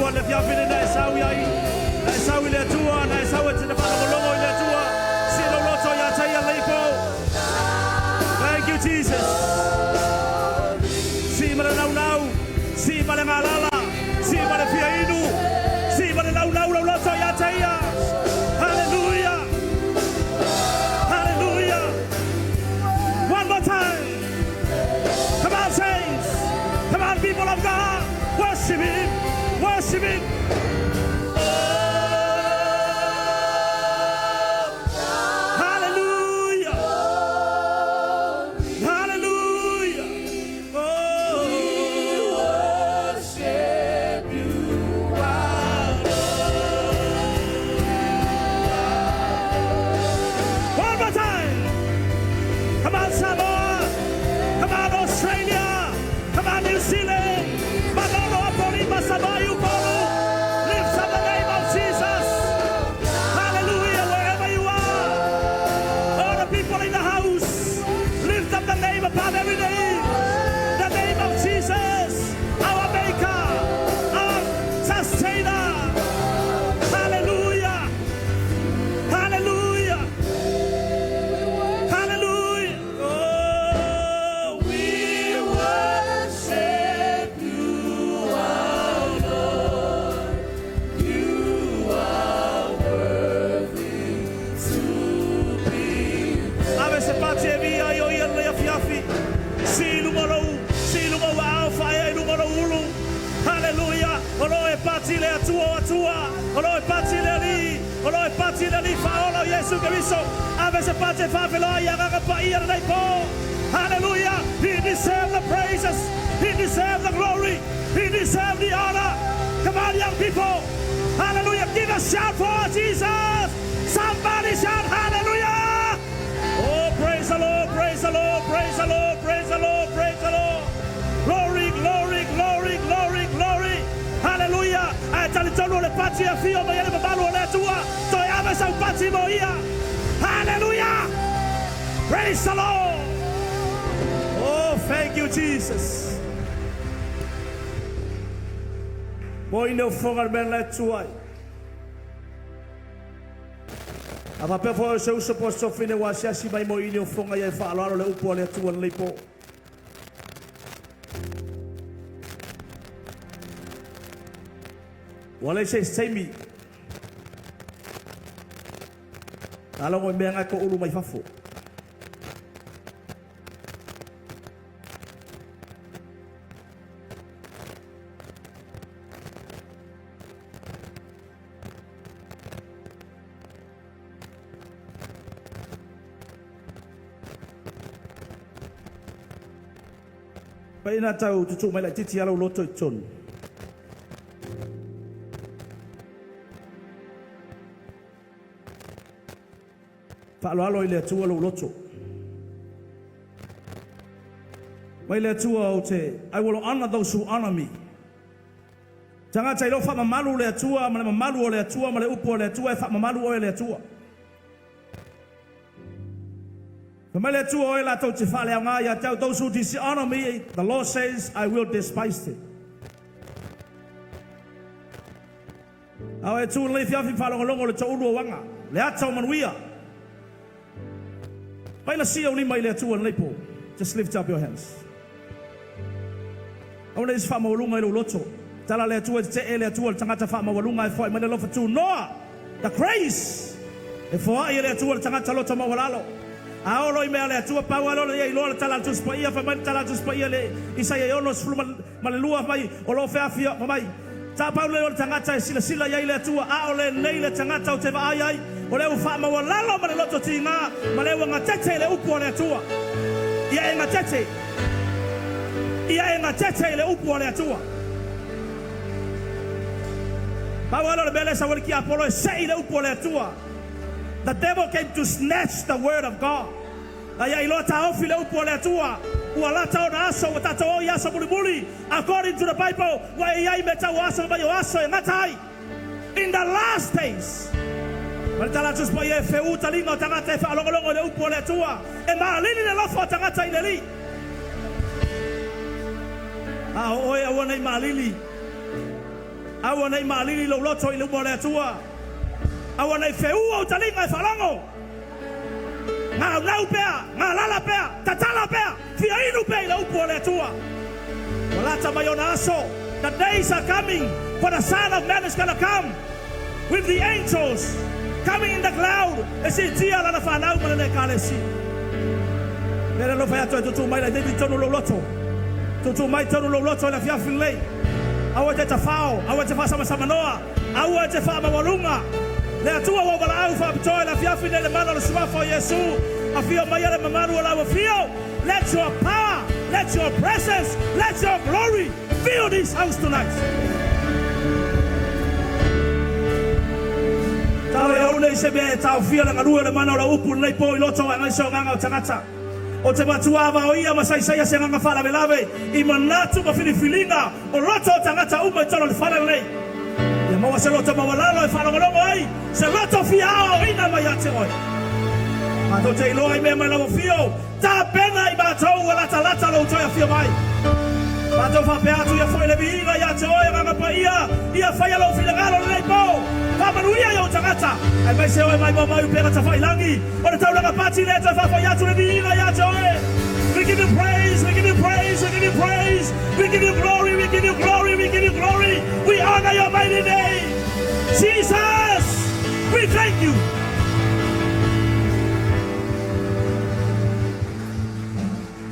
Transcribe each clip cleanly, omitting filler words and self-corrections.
Atua le afiafi lenei na e sau i ai, na e sau i le Atua, na e sau e te faalogologo i le Atua. Sii lou loto ia te ia lenei po. Thank you, Jesus. Sii ma le naunau, sii ma le galala, sii ma le fia inu, sii ma le naunau lou loto ia te ia. Hallelujah. Hallelujah. One more time. Come on, saints. Come on, people of God. Worship Him. Worship Him. Hallelujah. Hallelujah. Oh. Worship you, our Lord. One more time. Come on, Samoa. Come on, Australia. Come on, New Zealand. Malolo Apolima Savaii Upolu. Lift up the name of Jesus. Hallelujah, wherever you are. All the people in the house, lift up the name above every name. The name of Jesus, our Maker, our Sustainer. Hallelujah. Hallelujah. Hallelujah. Oh, We worship you, our Lord. You are worthy to be Ave se pati e via i o ia le afiafi. Sii i luga o lou, sii i luga o aao faaea i luga o lou ulu. Hallelujah. O lo e pati le Atua o Atua. O lo e pati le Alii. O lo e pati le Alii faaola o Iesu Keriso. Ave se pati e faafeiloai i Agaga Paia lenei po. Hallelujah. He deserves the praises. He deserves the glory. He deserves the honor. Come on, young people. Hallelujah. Give a shout for Jesus. Somebody shout hallelujah. Oh, praise the Lord, praise the Lord, praise the Lord, praise the Lord, praise the Lord. Glory, glory, glory, glory, glory. Hallelujah. Ae talitonu o le pati e afio mai ai le mamalu o le Atua. Toe ave sau pati mo ia. Hallelujah. Praise the Lord. Oh, thank you, Jesus. Mo ine o foga le mea le atu ai. A faapea foi o se uso po o se tofine ua asiasi mai mo ini o foga ia e faaaloalo le upu a le Atua lenei po. Ua leai se isi taimi. Na logo i mea ngai ko ulu mai fafo. Pai na tau tutu mai laitiiti ala lou loto i totonu. Faaaloalo i le Atua lou loto. Mai le Atua ou te, I will honor those who honor me. Tagata i lou faamamalu le Atua ma le mamalu o le Atua ma le upu a le Atua e faamamalu oe e le Atua. Fai mai le Atua o e latou te faaleaoga ia te au, those who dishonor me, the Lord says, I will despise them. A o e tu lelei fiafi faalogologo le toulu o aga, le ata o manuia. Pai la sia ulima i le Atua lenei po. Just lift up your hands. Aua ne i se faamaualuga i lou loto. Tala le Atua e tetee le Atua le tagata faamaualuga e foai mai le alofa tunoa. The grace! E foai e le Atua le tagata loto maualalo. A olo i mea a le Atua, pau lava lea ia iloa le tala a le Tusi Paia, fai mai le tala a le Tusi Paia le Isaia e 62 fai mai, o lo o feafia, fai mai, Tapau lea o le tagata e silasila i ai le Atua, a o lenei le tagata ou te vaai ai, o lea ua faamaualalo ma le loto tiga, ma lea ua gatete i le upu a le Atua. Ia e gatete. Ia e gatete i le upu a le Atua. Pau lava lea o le mea lea e sau ai le tiapolo e sei le upu a le Atua. The devil came to snatch the word of God. A ia iloa taofi le upu a le Atua, ua lata ona aso, ua tatou o i aso mulimuli, according to the Bible, ua e i ai mea tau o aso mai o aso e gata ai. In the last days. Ma le tala a Tusi Paia e feū taliga o tagata e faalogologo i le upu a le Atua, e malili le alofa o tagata i le Alii. A o oe aua nei malili. Aua ne i maalili lou loto i luma o le Atua. Aua ne i feua ou taliga e faalogo. Gaunau pea, galala pea, tatala pea, fia inu pea i le upu a le Atua. Ua lata mai ona aso, the days are coming for the son of man is gonna come with the angels coming in the cloud e siitia lana fanau ma lana ekalesia. Mea lea alofa e atu ai tuutuu mai laitiiti i totonu o lou loto. Tuutuu mai i totonu o lou loto i le afiafi lenei. Aua e te tafao, aua e te faasamasamanoa, Aua e te faamaualuga le Atua ua valaau faapitoa i le afiafi nei le mana o le Suafa o Iesu. Afio maia le mamalu o lau afio. Let your power, let your presence, let your glory fill this house tonight. Talo i au nei se mea e taofia le galue o le mana o lau upu i lenei po i loto aemaise o agaga o tagata. O te matua vaoia ma saisaia se agaga faalavelave i manatu ma filifiliga o loto o tagata uma i totonu o le fale lenei. Ia maua se loto maualalo e faalogologo ai, se loto fia aoaoina mai ia te oe. Matou te iloa i mea mai lau afio, tapena i matou ua latalata lou toe afio mai. Matou faapea atu ia foi le viiga ia te oe, Agaga Paia, ia faia lou finagalo lenei po. Faamanuia i ou tagata, aemaise oe mai maumau i upega tafailagi. O le taulaga pati lea e toe faafoi atu le viiga ia te oe. We give you praise, we give you praise, we give you praise, we give you glory, we give you glory, we give you glory. We honor your mighty name. Jesus, we thank you.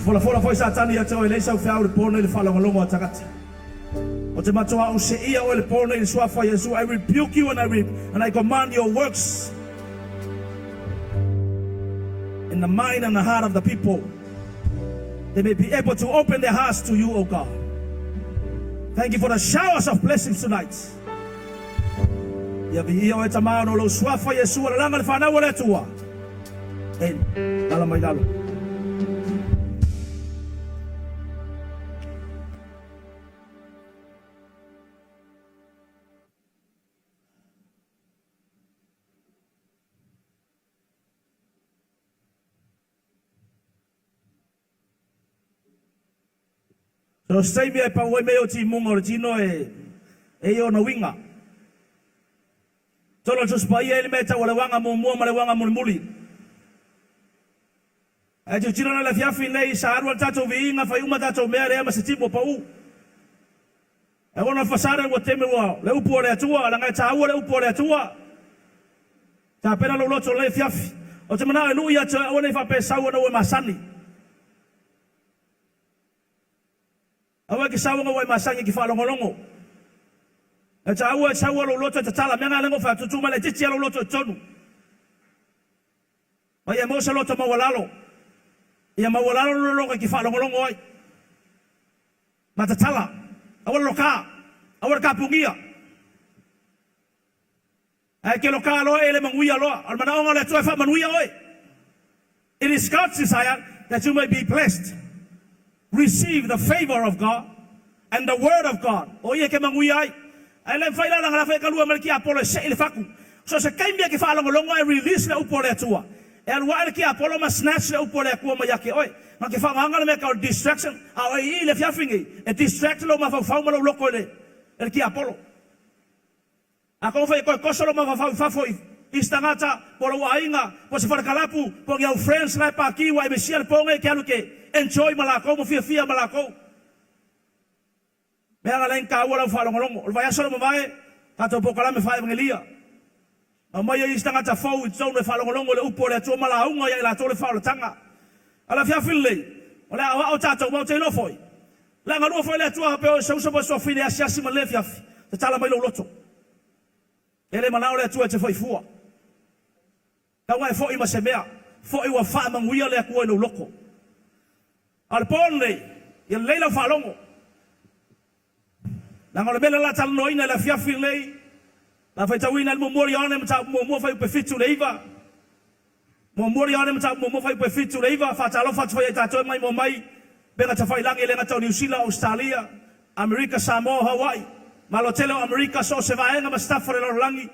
Folafola foi Satani ia te oe, leai sau feau i le po nei i le faalogologo a tagata. O te matua useia oe i le po nei i le suafa o Iesu, I rebuke you and I, re and I command your works in the mind and the heart of the people. They may be able to open their hearts to you, O God. Thank you for the showers of blessings tonight. Ia viia oe Tama ona o lou suafa Iesu alalaga le fanau a le Atua. Amen. Lala mai lalo. So se taimi e pau ai mea o timuga o le tino e e ia ona uiga. Tolo le Tusi Paia i le mea e tau o le uaga muamua ma le uaga mulimuli. Ae tilotilo la i le afiafi nei, sa alu ai le tatou viiga, fai uma tatou mea, leai ma se timu o pau. Ae ona fasada ua teme ua le upu a le Atua, leaga e taua le upu a le Atua. Tapena lou loto i lenei afiafi. Ou te manao e lui ia te oe, aua ne i faapea e sau ona ua e masani. Aua e ke sau ona ua e masani e ke faalogologo. E taua e sau a lou loto e tatala, mea na lea na ou fai atu, tuu mai laitiiti a lou loto i totonu. Ma ia maua se loto maualalo. Ia maualalo le lologa e te faalogologo ai. Ma tatala. Aua le loka. Aua le tapunia. Ae ke loka loa e le manuia loa. O le manaoga o le Atua e faamanuia oe. It is God's desire that you may be blessed. Receive the favor of God and the word of God. O ia ke manuia ai. Ae le mafai la leaga la fai kalua ma le tiapolo e sei le fatu. So se taimi e ke faalogologo ae release le upu a le Atua. E alu ae le tiapolo ma snatch le upu a le Atua mai ia te oe. Ma ke faaaogaina le mea e tau o le distraction. A o i i le afiafi nei, e distract lou mafaufau ma lou loto e le e le tiapolo. A tou fai e toe toso lou mafaufau i fafo i isi tagata, po o lou aiga, po o se fale kalapu, po o ni au friends la e pati ua e misia le po nei e te alu e te enjoy ma latou ma fiafia ma latou. Mea na leai ni taua lau faalogologo. O le vaiaso ua mavae, tatou polokalame faa-evangelia. Aumai ai isi tagata fou i totonu e faalogologo i le upu a le Atua ma lauga ia i latou le faaolataga. A o le afiafi lelei, o le a aoao tatou, ma ou te iloa foi, o le a galua foi le Atua faapea o se uso po o se tuafafine e asiasi ma le afiafi, tatala mai lou loto. E le manao le Atua e te foi fua. Tau e foi ma se mea, foi ua faamanuia le Atua i lou loto. A o le po lenei, ia lelei lau faalogo. Leaga o le mea lea o le a talanoaina i le afiafi lenei, o le a faitauina ai le muamua o Ioane mataupu muamua fuaiupu e 7 i le 9. Muamua o Ioane mataupu muamua fuaiupu e 7 i le 9, faatalofa atu foi ia i tatou e maimoa mai upega tafailagi e le gata o Niu Sila, Ausetalia, Amerika, Samoa, Hawaii, Malo tele o Amerika, so o se vaega ma se tafa o le lalolagi.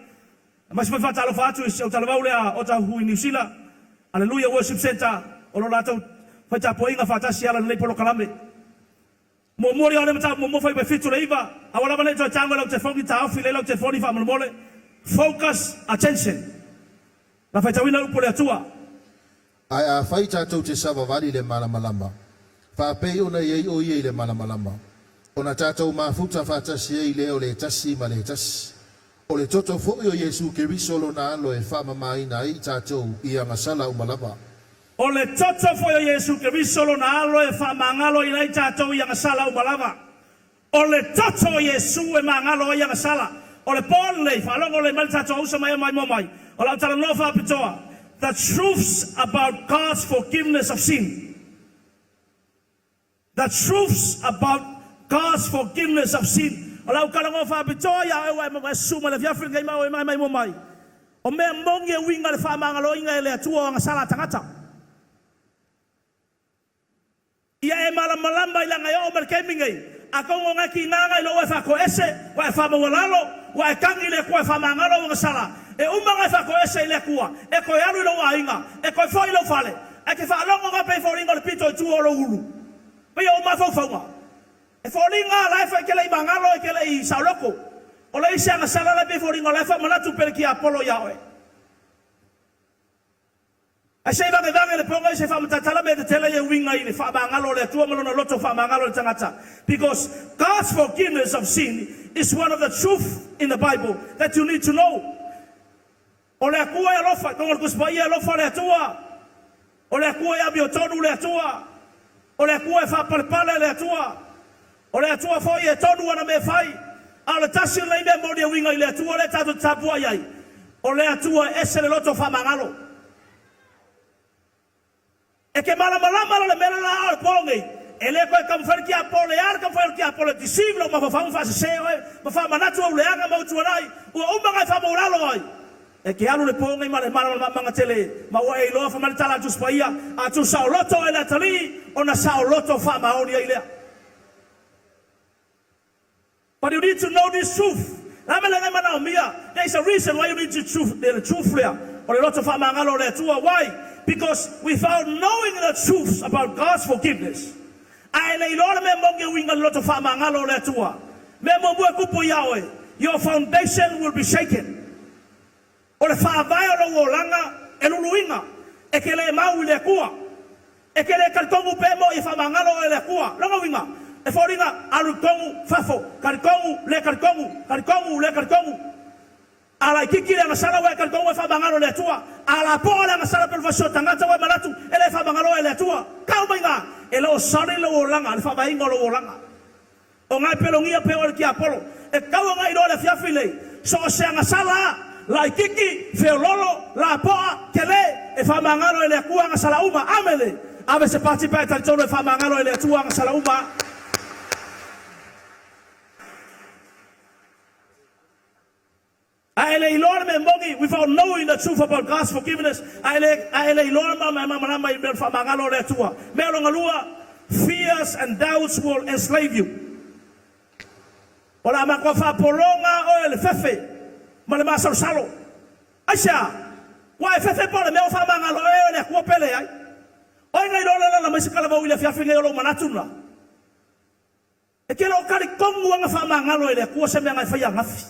Aemaise foi faatalofa atu i si ou talavou lea o Tahuhu i Niu Sila, Aleluia Worship Centre, o lo latou fai tapuaiga faatasi e ala i lenei polokalame. Muamua lea o le mataupu muamua fuaiupu e 7 i le 9, aua lava ne i toe tago i lau telefoni, taofi lelei lau telefoni faamolemole. Focus attention. La faitauina upu a le Atua. Ae afai tatou te savavali i le malamalama, faapei ona i ai o Ia i le malamalama, ona tatou mafuta faatasi ai lea o le tasi ma le tasi. O le toto foi o Iesu Keriso lona Alo e faamamaina ai i tatou i agasala uma lava. O le toto foi o Iesu Keriso lona Alo e faamagalo ai tatou i agasala uma lava. O le toto o Iesu e magalo ai agasala. O le po lenei, faalogo lelei mai le tatou ausa mai e mai moa mai. O lau talanoa faapitoa, The truths about God's forgiveness of sin. The truths about God's forgiveness of sin. O lau talanoa faapitoa ia oe ua e susu mai le afiafi lenei ma oe mai mai moa mai. O mea moni e uiga i le faamagaloina e le Atua o agasala a tagata. Ia e malamalama i laga e oo mai le taimi nei, atonu o na tiga na i lou e faatoese, ua e faamaualalo, ua e tagi i le Atua e faamagalo au agasala. E uma ona e faatoese i le Atua, e toe alu i lou aiga, e toe foi i lou fale, ae te faalogo na pei e foliga o le pito i tua o lou ulu. Pei o ou mafaufauga. E foliga la e fai e te le i magalo e te le i saoloto. O le isi agasala la e pei e foliga o la e faamanatu pea le tiapolo ia oe. Ae se i vagevage le poga i se faamatala mea tetele ia uiga i le faamagalo o le Atua ma lona loto faamagalo i le tagata. Because God's forgiveness of sin is one of the truth in the Bible that you need to know. O le Atua e alofa, totonu o le Tusi Paia e alofa le Atua. O le Atua e amiotonu le Atua. O le Atua e faapalepale le Atua. O le Atua foi e tonu ana mea e fai. A o le tasi o nei mea moni e uiga i le Atua lea tatou te tapuai ai, o le Atua e ese le loto faamagalo. E te malamalama la le mea le la o le po nei, e le toe taumafai le tiapolo, e a le taumafai o le tiapolo e deceive lou mafaufau ma faasese oe ma faamanatu ou leaga ma ou tuanai, ua uma ona e faamaualalo ai. E te alu i le po nei ma le malamalamaaga tele, ma ua e iloa fai mai le tala a le Tusi Paia, A tu saoloto oe i le atalii, ona saoloto faamaoni ai lea. But you need to know this truth. O le a le mea lea e manaomia? There is a reason why you need to truth, the truth lea. O le loto faamagalo o le Atua. Why? Because without knowing the truth about God's forgiveness, a e le iloa le mea moni e uiga i le loto faamagalo o le Atua, mea muamua e tupu ia oe, your foundation will be shaken. O le faavae o lou olaga e luluina, e te le mau i le Atua. E te le talitonu pe mo'i e faamagalo oe e le Atua. Lona uiga, e foliga, alu i totonu, fafo, talitonu, le talitonu, talitonu, le talitonu. A laitiiti le agasala ua e talitonu e faamagalo e le Atua. A lapoa le agasala pe o le fasisoa tagata ua e manatu e le faamagalo oe e le Atua. Tau mai ina, e le o sali lou olaga, le faavaeina o lou olaga. O ngai pelogia pe o le tiapolo e tatau ona iloa i le afiafi nei, so o se agasala a, laititi, feololo, lapoa, tele, e faamagalo e le Atua agasala uma. Amene! Ave se pati pe a e talitonu e faamagalo e le Atua agasala uma. A e le iloa le mea moni, without knowing the truth about God's forgiveness, a e le, a e le iloa ma e malamalama i le mea o le faamagalo o le Atua. Mea lona lua, fears and doubts will enslave you. O le a matua faapologa oe e le fefe ma le masalosalo. Aisea? Ua e fefe po o le mea ua faamagalo oe e le Atua pe leai. O ai na iloa le lala mai se talavou i le afiafi nei o lou manatu lena? E te le o talitonu ana faamagalo e le Atua se mea na e faia ananafi.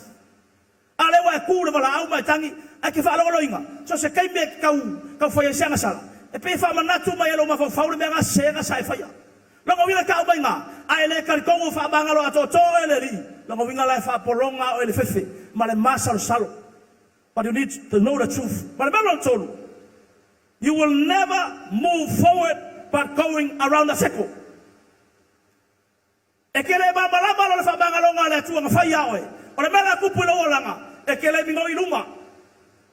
A o lea ua e tu i le valaau ma e tagi, ae e te faalogoloina, so o se taimi e te tau, tau fai ai se agasala, e pei e faamanatu mai e lou mafaufau le mea na sese na sa e faia. Lona uiga e tau mai ina, a e le talitonu ua faamagalo atoatoa oe e le Alii, lona uiga la e faapologa oe i le fefe ma le masalosalo. But you need to know the truth. Ma le mea lona tolu, you will never move forward but going around the circle. E te le malamalama la o le faamagaloga a le Atua na fai ia oe. O le mea la tupu i lou olaga, e te le migoi i luma.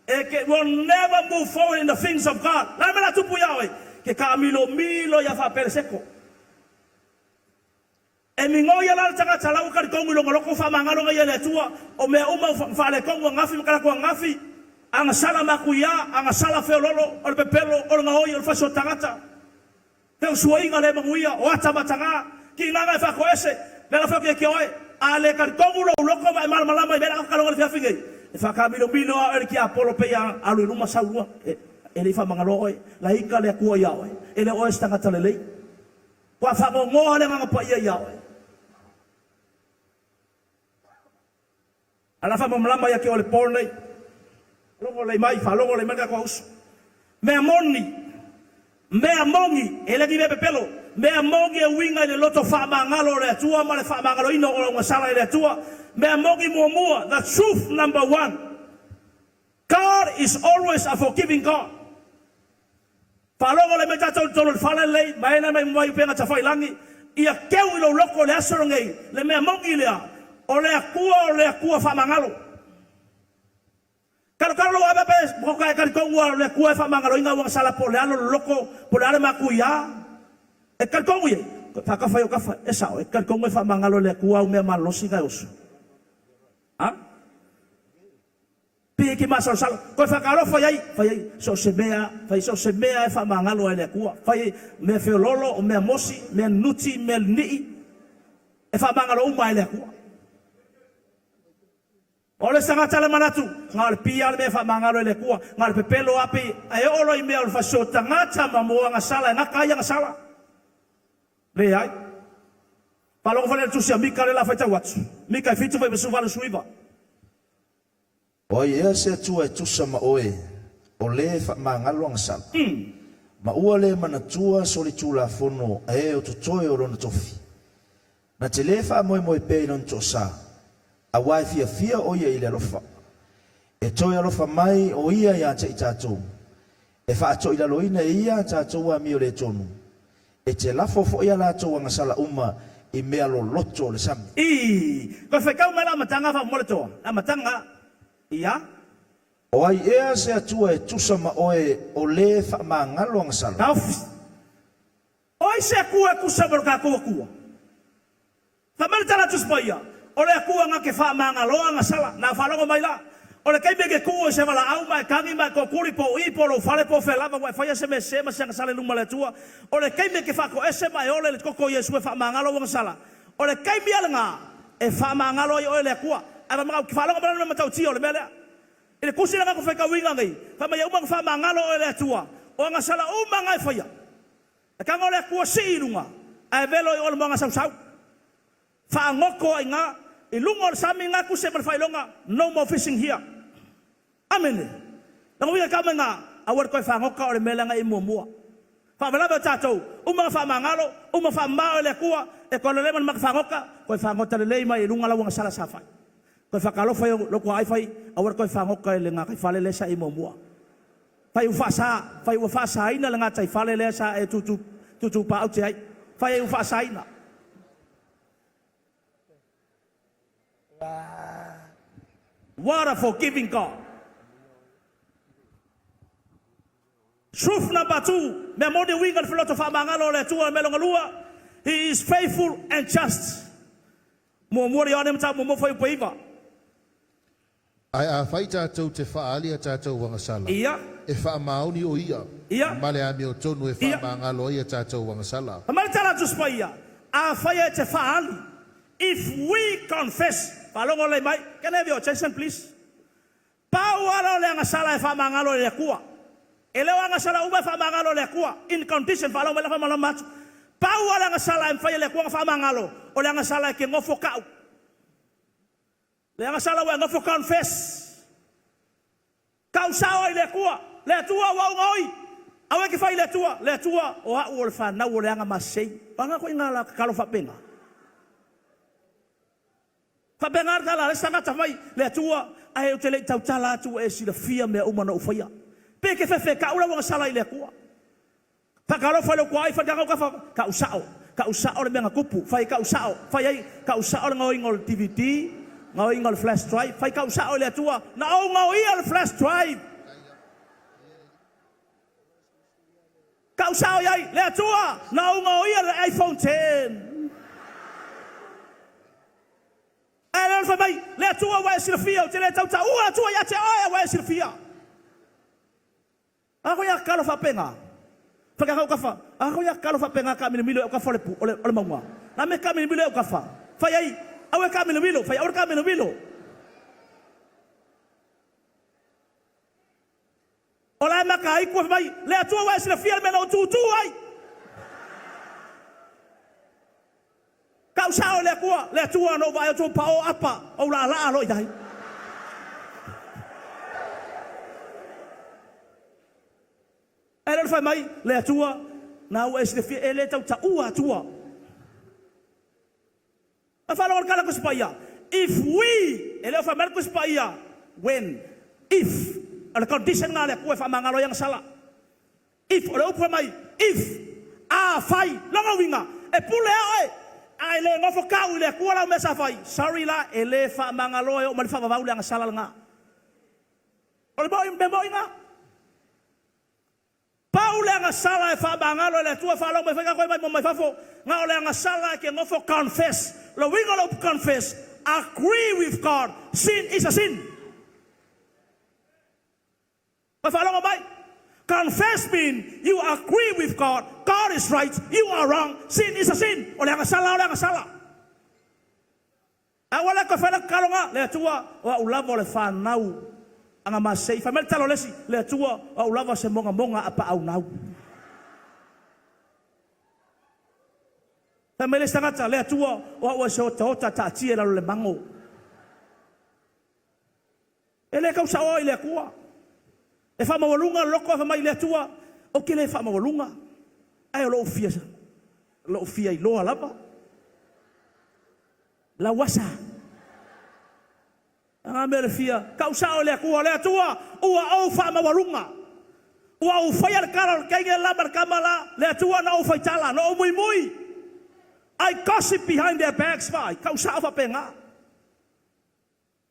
E te will never move forward in the things of God. La le mea la tupu ia oe, ke taamilomilo ia faapeleseko. E migoi ia la le tagata la ua talitonu i lona loto faamagaloga ia e le Atua, o mea uma ua faaletonu ananafi ma talaatu ananafi, agasala matuia, agasala feololo, o le pepelo, o le gaoi, o le fasi o tagata. Feusuaiga le manuia, o ata mataga, kinaga e faatoese, le ala foi o ke oe, a le talitonu lou loto ma e malamalama i mea la taloga i le fiafi nei, e faataamilomilo lava oe e le tiapolo pei a alu i luma sau lua, e le i faamagaloa oe, laika le Atua ia oe, e le o oe se tagata lelei. Ua faagogoa le Agaga Paia ia oe. Ae o le a faamalamalama ia te oe i le po lenei. Faalogo lelei mai, faalogo lelei mai le tatou uso. Mea moni, mea moni, e le ni mea pepelo, mea moni e uiga i le loto faamagalo o le Atua ma le faamagaloina o aogasala e le Atua. Mea moni muamua, the truth number one, God is always a forgiving God. Faalogo lelei mai tatou i totonu o le fale lenei, ma e na mai mai upega tafailagi, ia keu i lou loto i le aso lenei, le mea moni lea, o le Atua o le Atua faamagalo. Talotalo lou ave pe moka e talitonu lava o le Atua e faamagaloina auagasala po o le a lou loloto, po o le a le matuia. E talitonu ia, faatafa i ou tafa, e sao, e talitonu e faamagalo e le Atua au mea malolosi na e oso. A? Pe e te masalosalo, toe faatalofa i ai, fai ai so o se mea, fai so o se mea e faamagalo ai e le Atua. Fai ai mea feoloolo, o mea mosi, mea nuti, mea lilii, e faamagalo uma ai e le Atua. O le isi tagata le manatu, na o le pi lava le mea e faamagalo e le Atua, na o le pepelo lava pei, ae oo loa i mea o le fasiso tagata ma moagasala e gata ai agasala. Leai. Faalogo foi lea i le tusi a Mika lea o le a faitau atu. Mika e 7 fuaiupu 18. O ai ea se Atua e tusa ma oe, o lē e faamagalo agasala, ma ua lē manatua solitulafono a e o totoe o lona tofi? Na te lē faamoemoe pea i lona toasā, auā e fiafia ʻo ia i le alofa. E toe alofa mai ʻo ia iā te i tatou, e faatoʻilaloina e ia a tatou amio lē tonu, e te lafo foʻi a latou agasala uma i mea loloto o le sami. Ii, Koe faitau mai le amataga faamolemole toa, le amataga, ia. O ai ea se Atua e tusa ma oe o lē faamagalo agasala? Taofi. O ai se Atua e tusa ma lo tatou Atua? Fai mai le tala a Tusi Paia, O le Atua na te faamagaloa agasala. Na faalogo mai la, o le taimi e te tuu i se valaau ma e tagi ma e tootuli po o i po o lou fale po o fea lava ua e faia se mea sese ma se agasala i luma o le Atua, o le taimi e te faatoese ma e ola i le toto o Iesu e faamagalo ou agasala, o le taimi lava lena e faamagalo ai oe e le Atua. Ae fai mai, ou te faalogo mai la i le mea matautia o le mea lea. I le tusi lea na te faitauina nei, fai mai e uma ona faamagalo oe e le Atua, o agasala uma na e faia. E tago o le Atua sii i luga, ae velo i o le moana sausau. Faagoto ai iga i luga o le sami nga tusi ai ma le faailoga, No more fishing here. Amene. Lona uiga e tau mai iga, aua le toe fagota o le mea lea na i muamua. Faalavelave o tatou, uma ona faamagalo, uma faamama oe e le Atua, e toe lelei ma le mata fagota, toe fagota lelei mai i luga lau agasala sa fai. Toe faatalofa i lou tuaai fai, aua le toe fagota i le gataifale lea sa e i muamua. Fai ua faasa, fai ua faasaina le gataifale lea sa e tutu, tutupaaute ai. Fai ai ua faasaina. What a forgiving God. Truth number two, mea moni e uiga i le loto faamagalo o le Atua, mea lona lua, He is faithful and just. Muamua Ioane Mataupu muamua fuaiupu e iva. Ae afai tatou te faaali a tatou agasala, e faamaoni ʻo ia ma le amiotonu e faamagalo ai a tatou agasala. Fai mai le tala a Tusi Paia, Afai e te faaali, if we confess, faalogo lelei mai, can I have your attention please? Pau ala o le agasala e faamagalo e le Atua. E le o agasala uma e faamagalo e le Atua, in condition, faalogo mai la faamalamalama atu. Pau lava le agasala e mafai e le Atua ona faamagalo, o le agasala e te nofo ka'u. Le agasala ua e nofo confess. Ka'u sao ai i le Atua, Le Atua ua ou gaoi. Aua e te fai i le Atua, Le Atua o a'u o le fanau o le aga masei. O aga koe ina la tatalo faapena? Faapena le tala a le isi tagata fai mai, Le Atua, ae ou te le i tautala atu ua e silafia mea uma na ou faia. Pe e te fefe ka'u lau agasala i le Atua. Faatalofa i lou tuaai, fai taga kafa, ka'u sa'o, ka'u sa'o le mea na tupu, fai ka'u sa'o, fai ai ka'u sa'o le gaoiga o le DVD, gaoiga o le flash drive, fai ka'u sa'o i le Atua, na ou gaoia le flash drive. Ka'u sa'o i ai le Atua, na ou gaoia le iPhone 10. Ae le fai mai le Atua ua e silafia, ou te le tautaua Atua ia te oe ua e silafia. A ko ia kalo faapena. Fai ka kafa. A ko ia kalo faapena kaamilomilo e au kafa o le o le o le mauga. La me kaamilomilo e au kafa. Fai ai aua e kaamilomilo, fai aua le kaamilomilo. O la e maka ai kua fai mai, le Atua ua e silafia le mea na ou tūtū ai. Ka'u sa'o i le Atua, le Atua na ou vaai atu ua pa'o apa, ou la'ala'a loa i ai. le fai mai le Atua, na ua e silafia e le tau taua Atua. A faalogo le tala Tusi Paia, if we, e le o fai mai le Tusi Paia when, if, o le condition lena a le Atua e faamagalo ai ana sala. If, o le upu fai mai, if, afai, lona uiga, e pule a oe, a e le nofo tau i le Atua lau mea sa fai, sorry la, e le faamagaloa e oo mai le faavavau le agasala lena. O le mea moni lena. Pau le agasala e faamagalo e le Atua faalogo mai foi tatou e mai mai fafo, na o le agasala e ke nofo confess. O le uiga o le upu confess, agree with God, sin is a sin. Ua faalogo mai? Confess mean you agree with God, God is right, you are wrong, sin is a sin. O le agasala o le agasala. Aua la toe fai lau tatalo na, le Atua, o a'u lava o le fanau aga masei. Fai mai le talo a le isi, le Atua, o a'u lava se mogamoga a paaunau. Fai mai le isi tagata, le Atua, o a'u o se otaota taatia i lalo le mago. E le tau saoa i le Atua. E faamaualuga le loto ae fai mai le Atua, ou te le faamaualuga, ae o lou fia, lou fia iloa lava. Lau asa. A mea le fia tau sao i le Atua, le Atua, ua ou faamaualuga. Ua ou faia le tala o le teine la ma le tama la, le Atua na ou faitala, na ou muimui. I gossip behind their backs, vaai, tau sao faapena.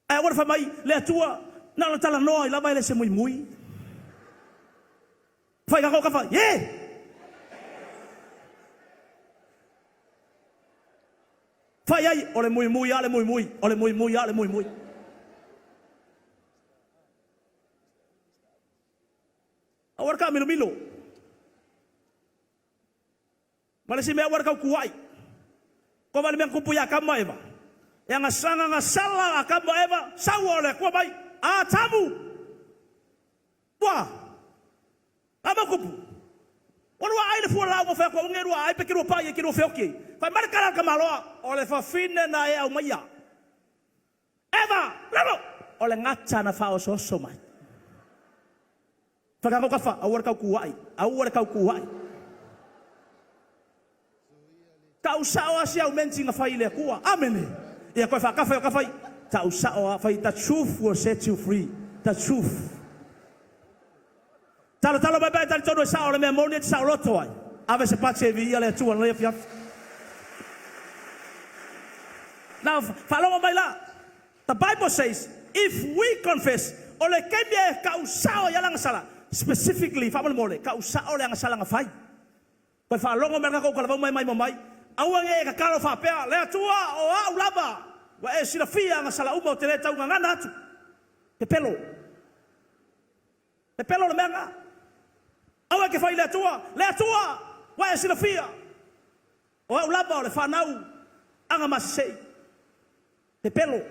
Ae aua le fai mai, Le Atua, na ona talanoa ai lava e le se muimui. Fai kako ka fai, e! Fai ai, o le muimui a le muimui, o le muimui a le muimui. Aua le taamilomilo. Ma le isi mea aua le tau tuuai. Kova le mea na tupu ia Atamu ma Eva. E agasala gasala a Atamu ma Eva, saua o le Atua mai, Atamu! Ua! A mau tupu. Ua lua ai le fua laau na fai atu au nge lua ai pe ke lua pai ai ke lua feoti ai. Fai mai le tala a le tamaloa, o le fafine na e aumaia. Eva! Lalo! O le gata na faaosooso mai. Whakangaukafa, aua le tau tuuaʻi, aua le tau tuuaʻi. Tau sao a si au menti na fai i le Atua. Amene. Ia koe whaakawhai o kawhai. Tau sao a fai, the truth will set you free. The truth. Talo talo mai pai tali tonu e sao le mea moni e te sao loto ai. Ave se pati e viia le Atua nei afiafi. Now, faalogo mai la. The Bible says, if we confess, o le taimi e kau sao ai le agasala, specifically, faamolemole, kau sao le agasala na fai. Toe faalogo mai le tatou talavou mai mai ma mai, aua ne i e tatalo faapea, Le Atua, o a'u lava, ua e silafia agasala uma ou te le tau gagana atu. Pepelo. Pepelo le mea lena. Aua e te fai i le Atua, Le Atua, ua e silafia, o a'u lava o le fanau aga masesei. Pepelo.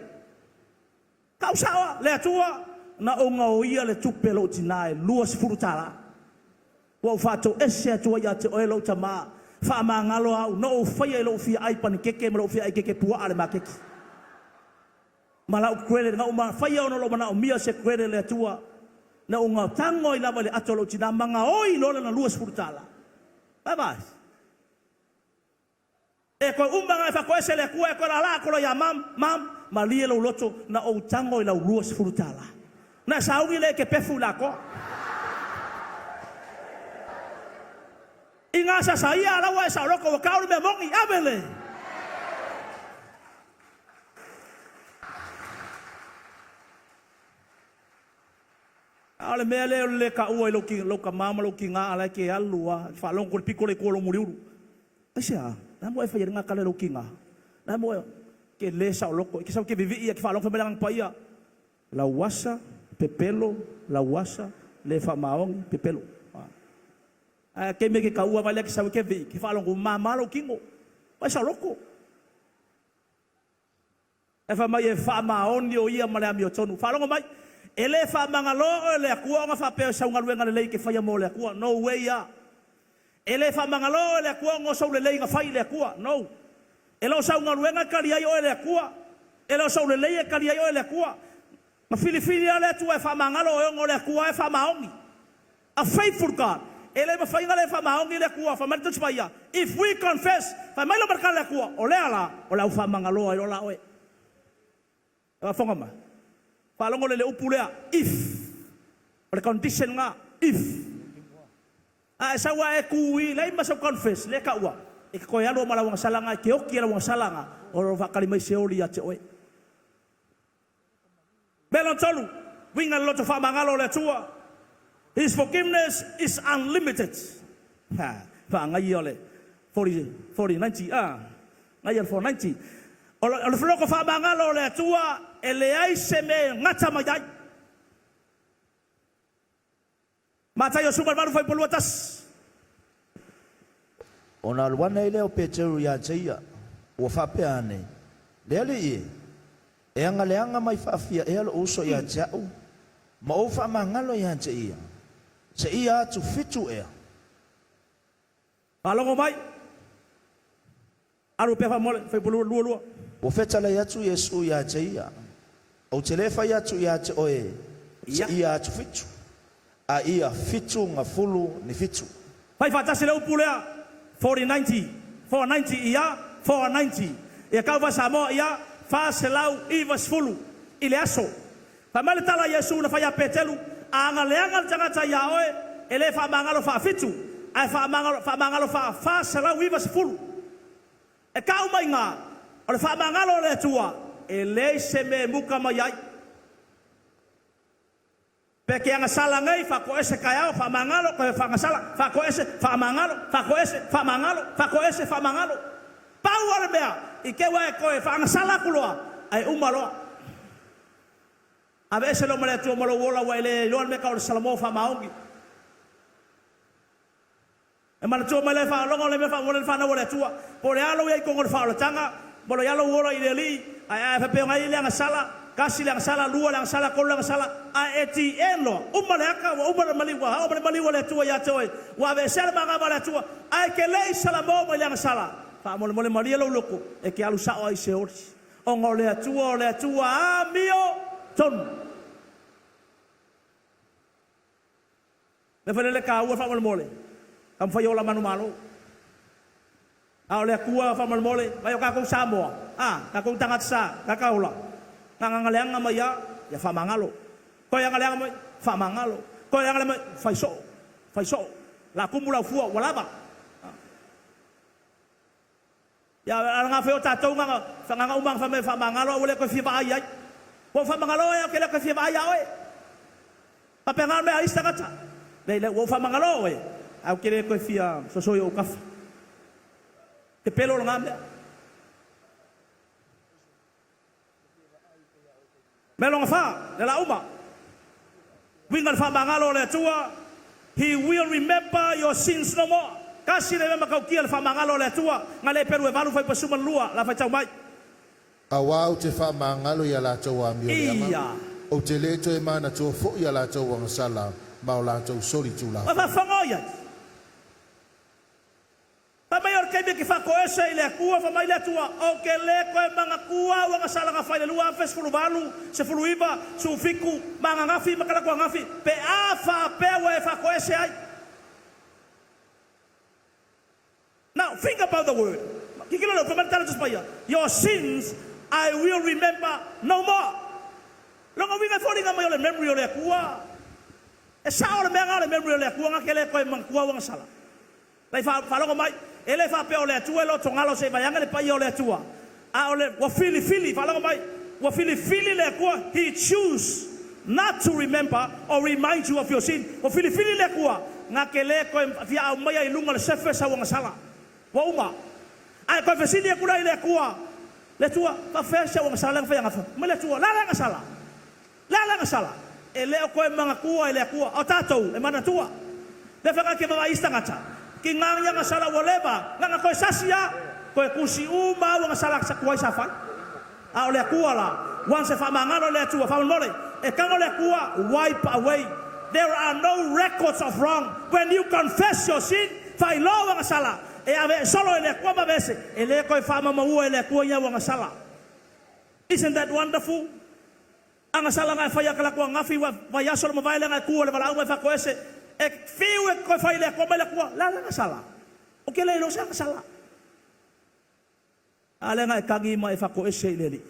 Tau sao a le Atua, na ou gaoia le tupe a lou tinā e 20 tālā. Ua ou faatoese atu ai ia te oe lou tamā, faamagalo au, na ou faia i lou fia ai panikeke ma lou fia ai keke puaa le makeki. Ma lau credit, na ou faia ona o lou manaomia se credit le Atua, na ou tago ai lava i le ato a lou tinā ma gaoi loa lana 20 tālā. Bye bye. E koe uma na e faatoese le Atua e koe lala atu loa ia Mam, Mam, malie lou loto na ou tago i lau 20 tala. Na e sauni le e ke pefu i le atoa. I gasasa ia ala ua e saoloto ua tau le mea moni. Amene! A o le mea lea o le lē taua i lou lou tamā ma lou tinā a la e te alu a e faalogo atu i le pito lea i tua o lou muliulu. Aisea? Le a mo e fai ai lena tala i lou tinā? Le a mo e ke lē saoloto, e ke sau e ke vivii a ke faalogo fai mai le Agaga Paia, Lauasa, pepelo, lauasa, lē faamaoni, pepelo. Ae taimi e ke taua vai lea ke sau e ke vivii, ke faalogo ua māmā lou tino, ua e saoloto. Ae fai mai e faamaoni o ia ma le amiotonu. Faalogo mai, e le faamagalo oe le Atua ona faapea o sau galuega lelei ke faia mo le Atua. No way a! E le faamagalo oe le Atua ona o sou lelei na fai i le Atua. No. E le o sau galuega e tali ai oe e le Atua. E le o sou lelei e tali ai oe e le Atua. Na filifili lava le Atua e faamagalo oe ona o le Atua e faamaoni. A faithful God. E le mafai ona le faamaoni le Atua, fai mai le Tusi Paia, If we confess, fai mai loa ma le tala a le Atua, o lea la, o le a ou faamagaloa ai loa la oe. E faafofoga mai? Faalogo lelei i le upu lea, if. O le condition lena, if. A e sau a e tu i, leai ma sau confess, lea e taua, e te toe alu lava ma lau agasala lena, e te oti i lau agasala lena, o lo o faatali mai Seoli ia te oe. Mea lona tolu, uiga le loto faamagalo o le Atua. His forgiveness is unlimited. Ha, faagaia o le 40, 40, 90, ah, gaia le 490. O le, o le loto faamagalo o le Atua, e leai se mea e gata mai ai. Mataio 18 fuaiupu 21. Ona alu ane ai lea o Peteru iā te ia, ua faapea ane, Le Alii e, e agaleaga mai faafia ea loʻu uso iā te aʻu, ma ou faamagalo iā te ia, seia atu fitu ea? Faalogo mai. Alu pea faamolemole, fuaiupu 22. Ua fetalai atu Iesu iā te ia, Ou te lē fai atu iā te oe, seia atu fitu, a ia fitu gafulu ni fitu. Fai faatasi le upu lea, 4090, 490 ia, 490 ia kau Samoa ia, 490 i le aso. Fai mai le tala a Iesu na fai ia Petelu, A agaleaga le tagata iā oe, e le faamagalo faafitu, ae faamagalo, faamagalo faa 490. E kau mai gā, o le faamagalo a le Atua, e leai se mea e muka mai ai. Pe ke agasala nei, faatoese taeao, faamagalo, toe faagasala, faatoese, faamagalo, faatoese, faamagalo, faatoese, faamagalo. Pau lava le mea, i te i ua e toe faagasala atu loa, ae uma loa. Aveese loa ma le Atua ma lou ola ua e le iloa le mea tau o le Salamo faamaoni. E manatua mai le faalogo le mea faamolemole le fanau a le Atua, po o le a lou i ai i totonu o le faaolataga, ma o le a lou ola i le Alii, ae a e faapea ona i le agasala, tasi le agasala, lua le agasala, tolu le agasala, ae e TN loa, uma le ata, ua uma le maliu, ua oo mai le maliu a le Atua ia te oe, ua aveesea le magava a le Atua, ae e te le i salamo mai le agasala, faamolemole malie lou loto, e te alu sao ai i Seoli. Ona o le Atua o le Atua amio tonu. Mea foi lele taua faamolemole, taumafai ola manumalo. A o le Atua faamolemole, vai o tatou Samoa, a, tatou tagata sa, tagata ola, gagaga leaga mai a, ia faamagalo. Toe aga leaga mai, faamagalo. Toe aga leaga mai, fai soo, fai soo. La tumu lau fua, ua lava. Ia, a na foi o tatou gagaga, gagaga uma fai mai faamagalo, a ua le toe fia vaai ai. Ua ou faamagalo oe, ae ou te le toe fia vaai iā oe. Faapena le mea a isi tagata. Leai, leai, ua ou faamagalo oe, ae ou te le toe fia soso i ou tafa. Pepelo lena mea. Mea lona fa, le la uma. Uiga le faamagalo o le Atua, He will remember your sins no more. Tasi le mea matautia le faamagalo o le Atua, na le pelu e valu fai pasuma le lua, la faitau mai. Auā ou te faamagalo i a latou amio leaga, Ia. ou te lē toe manatua foʻi a latou agasala ma o latou soli Ua tulafono. faafofoga o i ai. Fai mai o le taimi e te faatoese i le Atua, fai mai le Atua, Ou te lē toe manatua au agasala na fai i le 2018, 19, 17, ma ananafi ma talaatu ananafi, pe a faapea ua e faatoese ai. Now, think about the word. Tilotilo i le upu, fai mai le tala Tusi Paia, Your sins I will remember no more. Lona uiga e foliga mai o le memory o le Atua. E sao le mea na o le memory o le Atua na te lē toe manatua au agasala. Lai faalogo mai, e le faapea o le Atua e lotogalo se i vaeane le paia o le Atua, a o le, ua filifili, faalogo mai, ua filifili le Atua, He choose not to remember or remind you of your sin, ua filifili le Atua, na te le toe fia aumaia i luga o le surface au agasala. Ua uma. Ae toe fesili atu la i le Atua, Le Atua, faafefea si au agasala lea na fai ananafi? Fai mai le Atua, O le a le agasala? Le a le agasala? E le o toe manatua e le Atua. O tatou, e manatua. Mea whanga ke vaavaai isi tagata, ki ngā i agasala ua leva, nganga toe sasi a, toe tusi uma au agasala sa tuai sa fai. A o le Atua la, once e faamagalo le Atua, faamolemole, e tago le Atua, wipe away. There are no records of wrong. When you confess your sin, faailoa au agasala, e ave e solo e le Atua ma aveese, e le toe faamaumaua e le Atua ia au agasala. Isn't that wonderful? Agasala nga e fai a kalaku angafi ua vaiaso le mavae lea nga e tu o le valaau ma e faatoese. E fiu e toe fai le Atua mai le Atua, le a le agasala? Ou te le iloa se agasala. A lea na e tagi ma e faatoese i le Alii.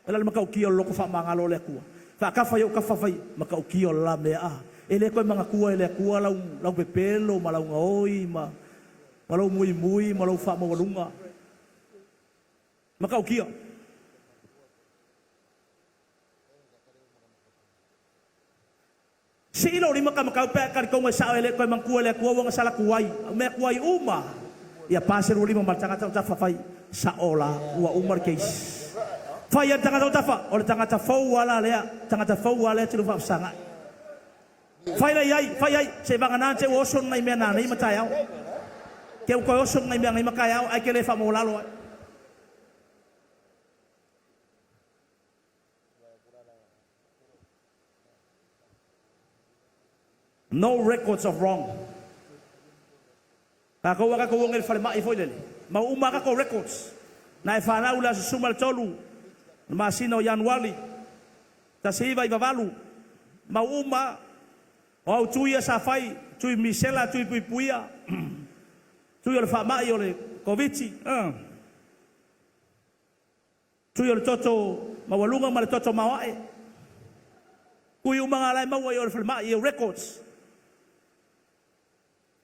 O le a le matautia o le loto faamagalo o le Atua? Faatafa i ou tafa fai, matautia o le la mea a. E le toe manatua e le Atua lau, lau pepelo ma lau gaoi ma, ma lou muimui ma lou faamaualuga. Matautia. Sii lou lima tamatau pe a e talitonu e sao e le toe manatua e le Atua ua gasala tuai, mea tuai uma. Ia pa se lua lima ma le tagata o tafa fai, sao la, ua uma le case. Fai a le tagata o tafa, o le tagata fou a la lea, tagata fou a lea te lua faafesagai. Fai la iai, fai ai, se vagana te ua oso nai mea nanei ma taeao. Te ua toe oso nai mea nei ma taeao, ae te le faamaualalo ai. No records of wrong. Tatou a tatou oge i le falemai foi lele, mau uma a tatou records. Na e fanau i le aso 13 le masina o Ianuali 1998, mau uma o au tui ia sa fai, tui misela, tui puipuia, tui o le faamai o le Koviti. Tui o le toto maualuga ma le toto maoae. Tui uma nga la e maua i o le falemai i records.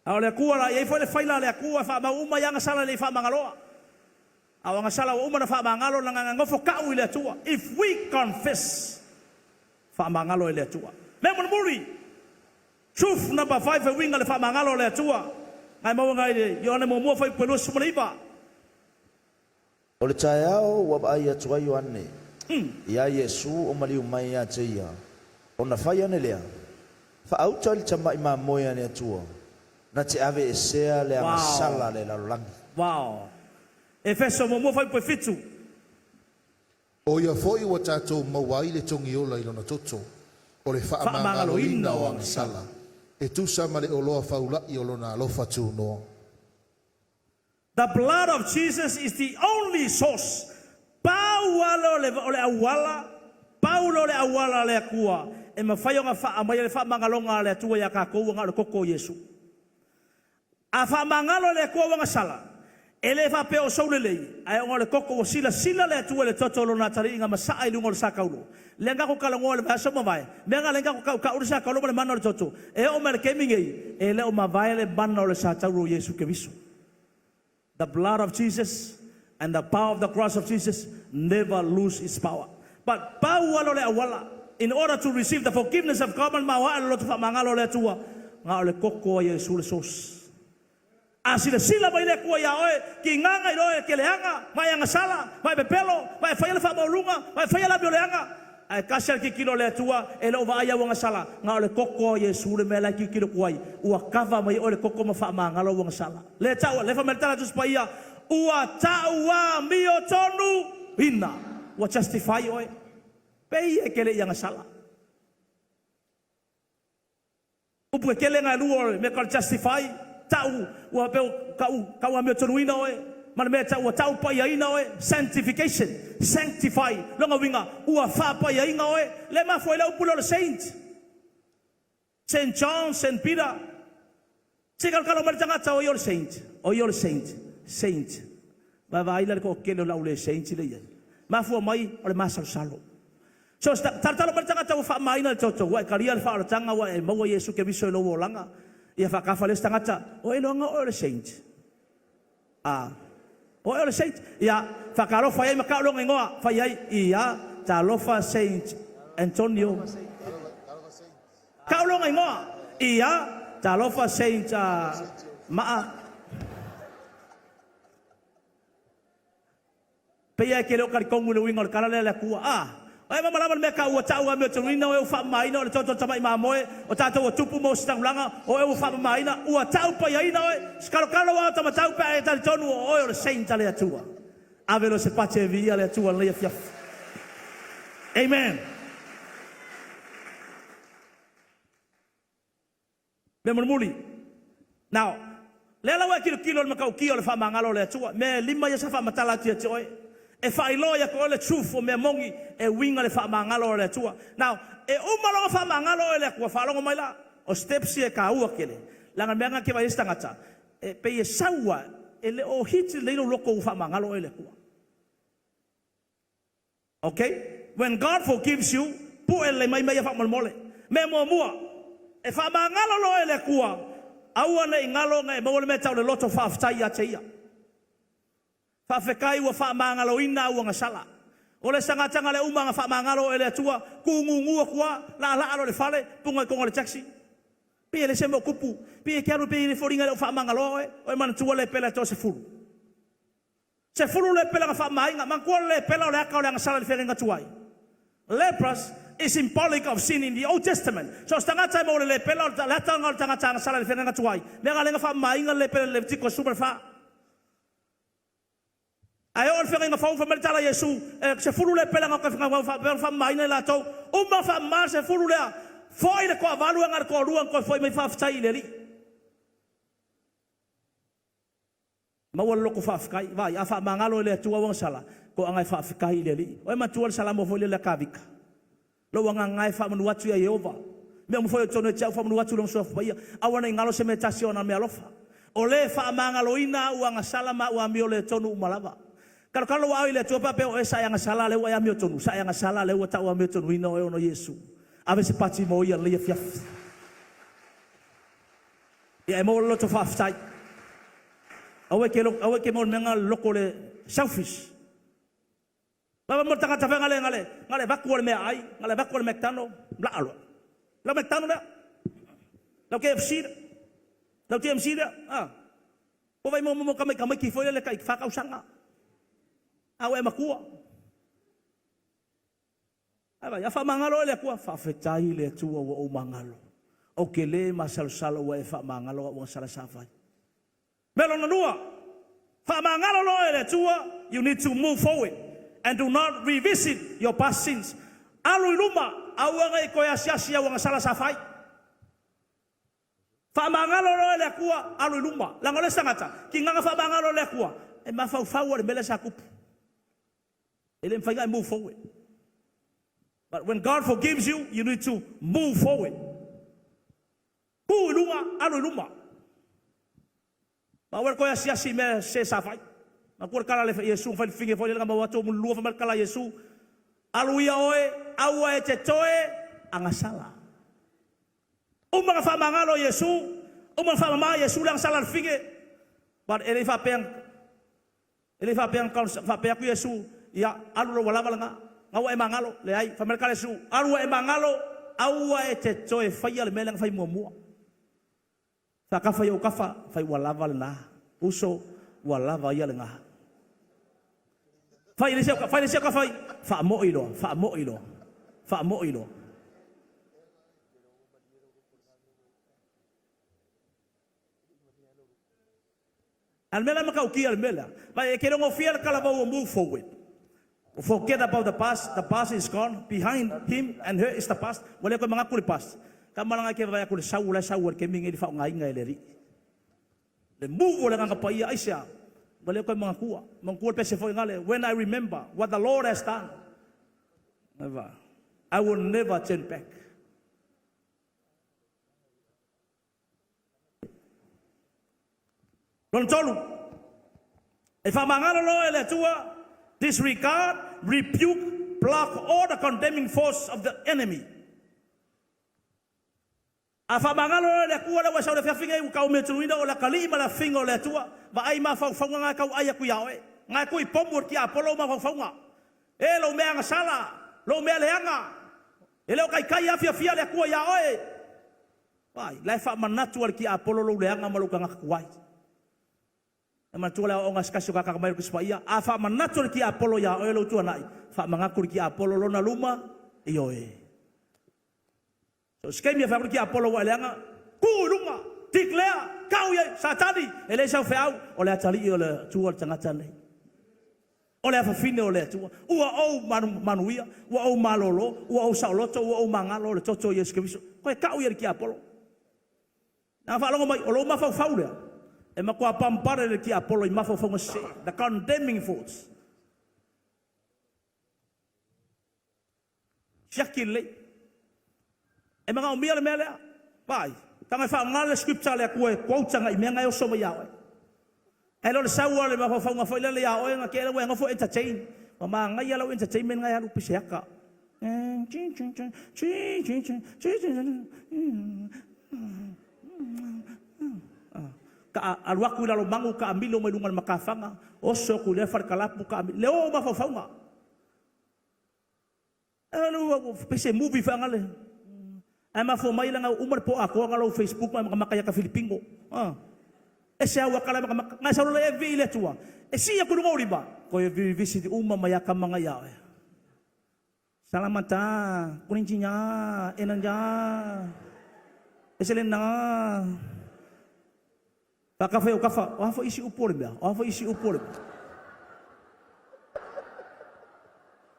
A o le Atua la, e i ai foi le faila a le Atua e faamau uma i agasala e le i faamagaloa. A o agasala ua uma na faamagalo na gagagofo ka'u i le Atua. If we confess, faamagalo e le Atua. Mea mulimuli, truth number 5 e uiga le faamagalo a le Atua. Ngai maua ngai le Ioane muamua fuaiupu e 29. O le taeao ua vaai atu ai Ioane iā Iesu o maliu mai ia te ia, ona fai ane lea, Faauta i le tamaʻi mamoe a le Atua, na te aveesea le agasala a le lalolagi. Wow. Efeso muamua fuaiupu e 7. O ia foi ua tatou maua ai le togiola i lona toto, o le faamagaloina o agasala, e tusa ma le oloa faulaʻi o lona alofa tunoa. The blood of Jesus is the only source. Pau lava lea o le auala, pau lea o le auala a le Atua e mafai ona aumai ai le faamagaloga a le Atua ia tatou ua na o le toto o Iesu. A faamagalo e le Atua ua gasala, e le faapea o sou lelei, ae ona o le toto ua silasila le Atua i le toto o lona atalii na masaa i luga o le sa taulo. Lea na tatou talanoa i le vaiaso mavae, mea na ala ai ona tatou tautau le sa taulo ma le mana o le toto. E oo mai i le taimi nei, e le o mavae le mana o le sa taulo o Iesu Keriso. The blood of Jesus and the power of the cross of Jesus never lose its power. But pau lava o le auala, in order to receive the forgiveness of God ma le maoae o le loto faamagalo o le Atua, na o le toto a Iesu le source. A silasila mai le Atua iā oe, kigaga i loe e te leaga, ma e agasala, ma e pepelo, ma e faia le faamaualuga, ma e faia le amioleaga, ae tasi lava le tilotilo a le Atua, e le o vaai au agasala, na o le toto a Iesu le mea la e tilotilo atu ai, ua kava mai oe le toto ma faamagalo au agasala. Le tau, le fai mai le tala a Tusi Paia, ua tau amiotonu ina, ua justify oe, pei e te le i agasala. Upu kekele na e lua o le mea tau le justify, tau ua pei o tau, tau amiotonuina oe, ma le mea tau ua tau paiaina oe, sanctification, sanctify, lona uiga ua faapaiaina oe, lea e mafua ai le upu lea o le saint, Saint John, Saint Peter, se i kalokalo mai le tagata o ia o le saint, o ia o le saint, saint, vaavaai la le toatele o le au le saint lea e i ai, mafua mai o le masalosalo. So, talotalo mai le tagata ua faamamaina le toto, ua e talia le faaolataga, ua e maua Iesu Keriso i lou olaga, ia faatafa le isi tagata, o e iloaga oe o le saint. A, o oe o le saint. Ia, faatalofa i ai ma tau lona igoa, fai ai, ia, talofa Saint Antonio. Tau lona igoa, ia, talofa Saint Maa. Pei e ke le o talitonu i le uiga o le tala lea a le Atua. A! E malamalama le mea ka ua ta'u amiotonuina o e ua faamamaina o le toto tama'i mamoe o tatou ua tupu mo ositaulaga o e ua faamamaina ua ta'u paiaina oe sikalokalo ua tamatau pe a e talitonu o oe o le saint a le Atua. Ave loa se pate e viia le Atua lenei afiafi. Amen. Mea mulimuli. Now, lea la ua e tilotilo i le matautia o le faamagalo o le Atua, mea e lima ia sa faamatala atu ia te oe, e faailoa ia te oe le truth o mea moni e uiga le faamagalo o le Atua. Now, e uma loa ona faamagalo oe e le Atua, faalogo mai la, O steps ia e taua tele, leaga o le mea lena e te vaai ai se tagata, e pei e sau lava, e le o hit lelei lou loto ua faamagalo oe e le Atua. Ok? When God forgives you, pue lelei mai mea ia faamolemole. Mea muamua, e faamagalo loa e le Atua, aua ne i galo ona e maua le mea e tau o le loto faafetai ia te Ia. Faafetai ua faamagaloina au agasala. O le sagataga le uma na faamagalo oe e le Atua, tugugu atu lava, laalaa loa i le fale, puga i totonu o le taxi. Pei e leai se mea o tupu. Pei e te alu pei e foliga e le o faamagaloa oe. Oe manatua le pele a toasefulu. 10 lepela na faamamaina. Manatua le lepela o le ata o le agasala i le feagaiga tuai. Lepers is symbolic of sin in the Old Testament. So o se tagata e maua i le lepela, o le ata lena o le tagata agasala i le feagaiga tuai. Mea na lea na faamamaina le lepela i le Levitiko 14. Ae oo i le feagaiga fou, fai mai le tala a Iesu, e 10 lepela na faapea ona faamamaina i latou. Uma faamama le 10 lea, foi le toavalu ae na o le toalua na toe foi mai faafetai i le Alii. Maua le loto faafetai. Vaai, a faamagalo e le Atua ua sala, toaga e faafetai i le Alii. Ua e manatua le Salamo foi lele a Tavita? Lou agaga e faamanu atu ia Ieova. Mea uma foi o totonu ia te au, faamanu atu i Lona Suafa Paia. Aua ne i galo se mea e tasi o ana meaalofa. O le faamagaloina au agasala ma au amio le tonu uma lava. Talotalo lou aao i le Atua pe a pea o oe sa e agasala a lea ua e amiotonu, sa e agasala a lea ua tau amiotonuina oe ona o Iesu. Ave se pati mo ia lenei afiafi. Ia e maua le loto faafetai. Aua e te aua e te maua le mea lena le loto le selfish. Lava mo le tagata fai gale gale gale avatu le meaai, gale avatu le McDonald, laa loa. Lau McDonald lea. Lau KFC lea. Lau TMC lea. Ah. Po vai mo mo ka mai ka mai ki foi le kai whakausanga. A ua e matua. Ae vaai, a faamagalo e le Atua, faafetai i le Atua ua ou magalo. Ou te le masalosalo ua e faamagalo au agasala sa fai. Mea lona lua, faamagalo loa e le Atua, you need to move forward and do not revisit your past sins. Alu i luma, aua ne i toe asiasi au agasala sa fai. Faamagalo loa e le Atua, alu i luma. Leaga o le isi tagata, kinaga faamagalo e le Atua, e mafaufau lava i le mea lea sa tupu. E le mafai ona e move forward. But when God forgives you, you need to move forward. Tu i luga, alu i luma. Ma aua le toe asiasi i mea sese sa fai. Matua le tala a le Iesu na fai le fine foi lele na maua atu o mulilua fai mai le tala a Iesu, Alu ia oe, aua e te toe agasala. Uma na faamagalo Iesu, uma na faamama Iesu le agasala a le fine, but e le i faapea E le i faapea na faapea atu Iesu, Ia, alu loa ua lava lena, na ua e magalo. Leai, fai mai le tala a Iesu, Alu ua e magalo, aua e te toe faia le mea lea na fai muamua. Faatafa i ou tafa, fai ua lava lena. Uso, ua lava ia lena. Fai le isi au, fai le isi au tafa, faamo'i loa, faamo'i loa, faamo'i loa. A o le mea la e matautia i le mea lea, vaai, e te iloa-gofie le talavou o move forward. Forget about the past, the past is gone, behind him and her is the past. Ua le toe manatu i le past. Tama la e te vaai atu i le sau la e sau ai i le taimi lenei i le faaaogaina e le Alii. Le move o le Agaga Paia, aisea? Ua le toe manatua. Manatua le pese foi gale, when I remember what the Lord has done, never, I will never turn back. Lona tolu, e faamagalo loa e le Atua, disregard, rebuke, block all the condemning force of the enemy. A faamagalo loa e le Atua lea ua e sau i le afiafi nei, ua taumeatunuina o le atalii ma le afiga o le Atua, vaai mafaufauga na e tau ai atu ia oe. Na e tuu i pomu o le tiapolo ou mafaufauga. E lou mea agasala, lou mea leaga, e le o taitai afiafia le Atua ia oe. Vaai, la e faamanatu lava e le tiapolo lou leaga ma lou tagata tuai. E manatua le aoaoga a se tasi o tagata mai o le Tusi Paia, a faamanatu e le tiapolo iā oe lou tuanai, faamanatu i le tiapolo lona luma, ioe. So o se taimi e fai atu le tiapolo ua e leaga, tu i luga, declare, tau i ai, Satani, e leai sau feau, o le atalii o le Atua le tagata lenei. O le afafine o le Atua, ua ou manuia, ua ou malolo, ua ou saoloto, ua ou magalo o le toto o Iesu Keriso. Koe kau ia le tiapolo. Na faalogo mai, o lou mafaufau lea, e matua bombarded e le tiapolo i mafaufauga sese, the condemning thoughts. Siaki lelei. E manaomia le mea lea. Vaai, taga e faaaoga le scripture a le Atua e quote agai i mea na e oso mai ia oe. Ae le o le sau lava o le mafaufauga foi lele ia oe na te i ua e nofo entertain. Ua manaia lau entertainment na e alu pei se ata. Alu atu i Lalomanu taamilo mai luga o le matafaga, oso atu i lea falekalapu taamilo, le o o mafaufauga. Alu pei se movie foi lale. Ae mafua mai leaga ua uma le po atoa na o lou Facebook ma e matamata ia ta Filipino. Ese au ata la e matamata. Na e sau loa e vivii i le Atua, e sii atu i luga ou lima, toe revisit uma mai lava tama na ia oe. Salamata, konnichiwa, enanja, ese lena. Faakafa i ou kafa, o a foi isi upu o le mea? O a foi isi upu o le mea?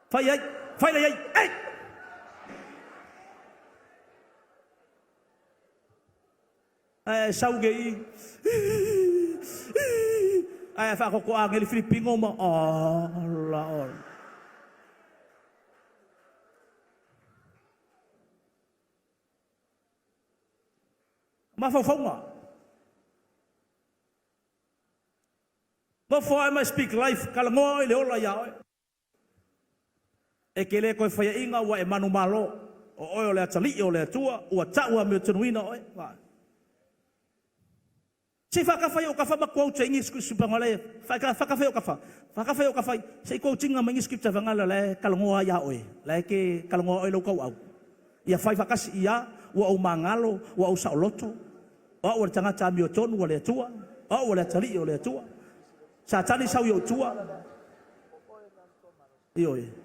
Fai ai, fai lea ai, ei! Ae sau ke i, ae faatotoa ageli Filipino ma, ala oe. Mafaufauga. Nofo ae ma speak life, talanoa oe i le ola ia oe. E te le toe faiaina ua e manumalo, o oe o le atalii o le Atua, ua ta'u amiotonuina oe. Se i faatafa i ou kafa ma quote ai ni scripture le faatafa i ou kafa, faatafa i ou kafa se i quote ina mai ni scripture fagala la e talanoa ai ia oe, la e te talanoa oe lou tauau. Ia fai faatasi ia, ua ou magalo, ua ou saoloto, o au o le tagata amiotonu a le Atua, o au o le atalii o le Atua. Satani sau i ou tua. Ioe.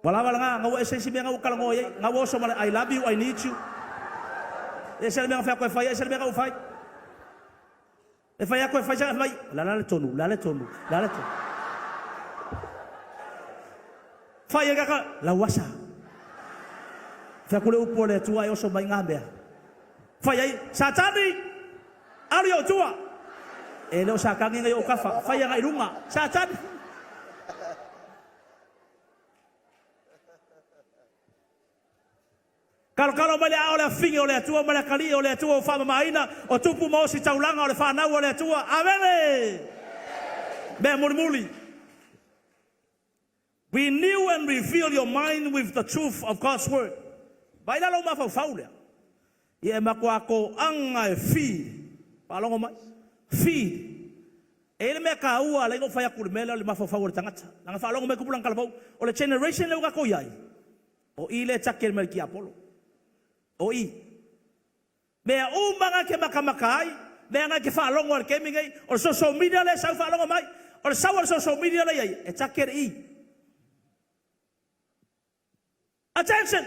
Ua lava lena, na ua ese isi mea na ua talanoa i ai, na ua oso ma le I love you, I need you. E ese le mea na fai atu e fai, ese le mea na ua fai. E fai atu e fai, fai mai, o le a la le tonu, o le a le tonu, o le a le tonu. Fai e kaka, lau asa. Fai atu le upu a le Atua e oso mai ngā mea. Fai ai, Satani, alu i ou tua. E le o Satani na i ou kafa, fai agai i luga. Satani. Kalokalo mai le aao o le afafine o le Atua ma le atalii o le Atua ua faamamaina, o tupu ma ositaulaga o le fanau a le Atua. Amene! Mea mulimuli. Renew and refill your mind with the truth of God's word. Vaai la lou mafaufau lea. Ia e matua toaga e feed. Faalogo mai. Feed. E i ai le mea taua ala ai ona ou fai atu i le mea lea o le mafaufau o le tagata. Leaga faalogo mai tupulaga talavou, o le generation lea ua tatou i ai, o i lea e take mai le tiapolo. O i. Mea uma na e te matamata ai, mea na e te faalogo ai i le taimi nei, o le social media lea e sau faalogo mai, o le sau o le social media lea e i ai, e take le i. Attention!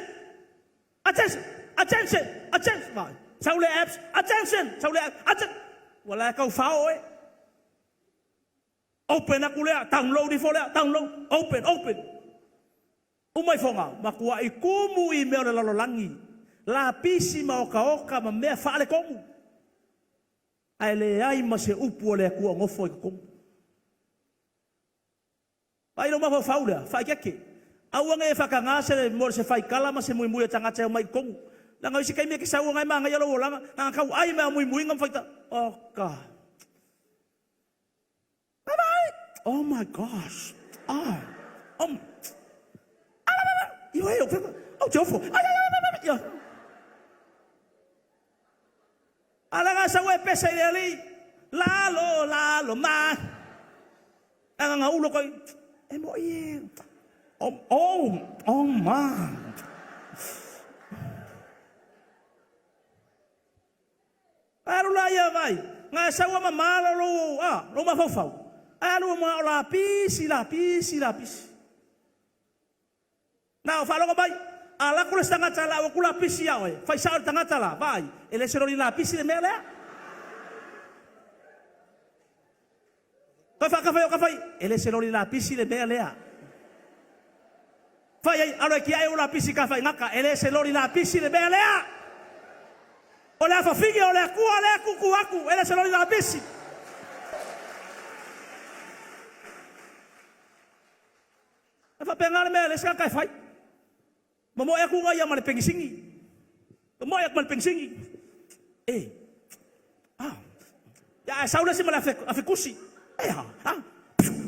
Attention! Attention! Attention! Vai. Sau le apps. Attention! Sau le apps. Attention! Ua la e tau fao oe. Open aku lea, download ifo lea, download, open, open. Uma ifoga, matuai kumu i mea o le lalolagi, lapisi ma okaoka ma mea faaletonu. Ae leai ma se upu a le Atua o nofo i totonu. Vaai lou mafaufau lea, faaeteete. Aua ne i e faataga se mo se faikala ma se muimui a tagata e omai i totonu. Leaga o isi taimi e te sau ona e manaia lou olaga, na ona tau ai mai o muimuiga ma faita. Oka. Vaai! Oh my gosh. Ah. Oh. Ah, ioe, ou te ofo. Ai, ai, ai, ai, ai. A leaga sau e pese i le alii. Lalo, lalo ma. Leaga na ulo koi. E mo i e. Oh, oh, oh ma. Alu la ia vai. Nga sau a mamalo lou, a, lou mafaufau. Alu ma o lapisi, lapisi, lapisi. Na o faalogo mai, a alu atu le isi tagata lau atu lapisi ia oe, fai sao le tagata la, vaai, e le se loli lapisi le mea lea. Toe faakafa i o kafa i, e le se loli lapisi le mea lea. Fai ai, alu e tiai ou lapisi ka faigata, e le se loli lapisi le mea lea. O le afafine o le Atua lea tutu atu, e le se loli lapisi. faapena le mea a le isi tagata e fai. Momoe atu ia ma le penisini. Momoe atu ma le penisini. E. Ah. Ia ae sau le isi ma le afe, afe kusi. E ha. Ha.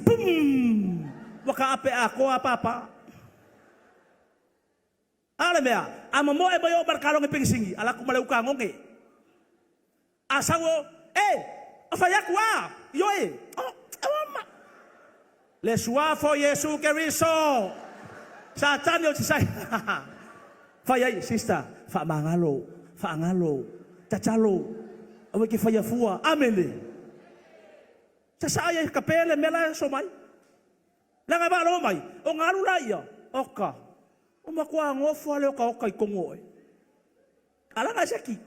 Pum! Ua taape atoa papa. A o le mea, a momoe mai oo ma le kalogi penisini, ala atu ma le uta none. A sau o, e, o fai atu a, ioe, o, o ma. Le suafa o Iesu Keriso. Satani o te sai. Fai ai, sister, faamagalo, faagalo, tatalo, aua e te faia fua. Amene. Sasaa ia kape le mea la e oso mai. Leaga e faalogo mai, ona alu laia, oka, ua matua nofo lava le otaota i totonu o oe. A leaga e seki.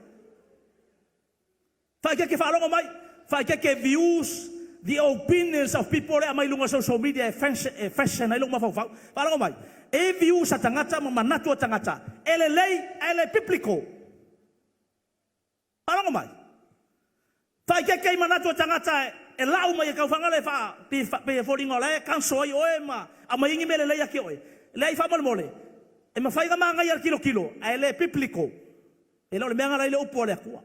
Faaeteete faalogo mai, faaeteete views, the opinions of people lea aumai i luga o social media e fashion, e fashion ai lou mafaufau. Faalogo mai, e i ai views a tagata ma manatu a tagata e lelei ae le biblical. Faalogo mai. Faaeteete i manatu o tagata e lau mai e taufaga le faa, pei e foliga o la e counsel ai oe ma aumai ai ni mea lelei ia te oe. Leai faamolemole, e mafai ona manaia le tilotilo ae le biblical. E le o le mea lena la i le upu a le Atua.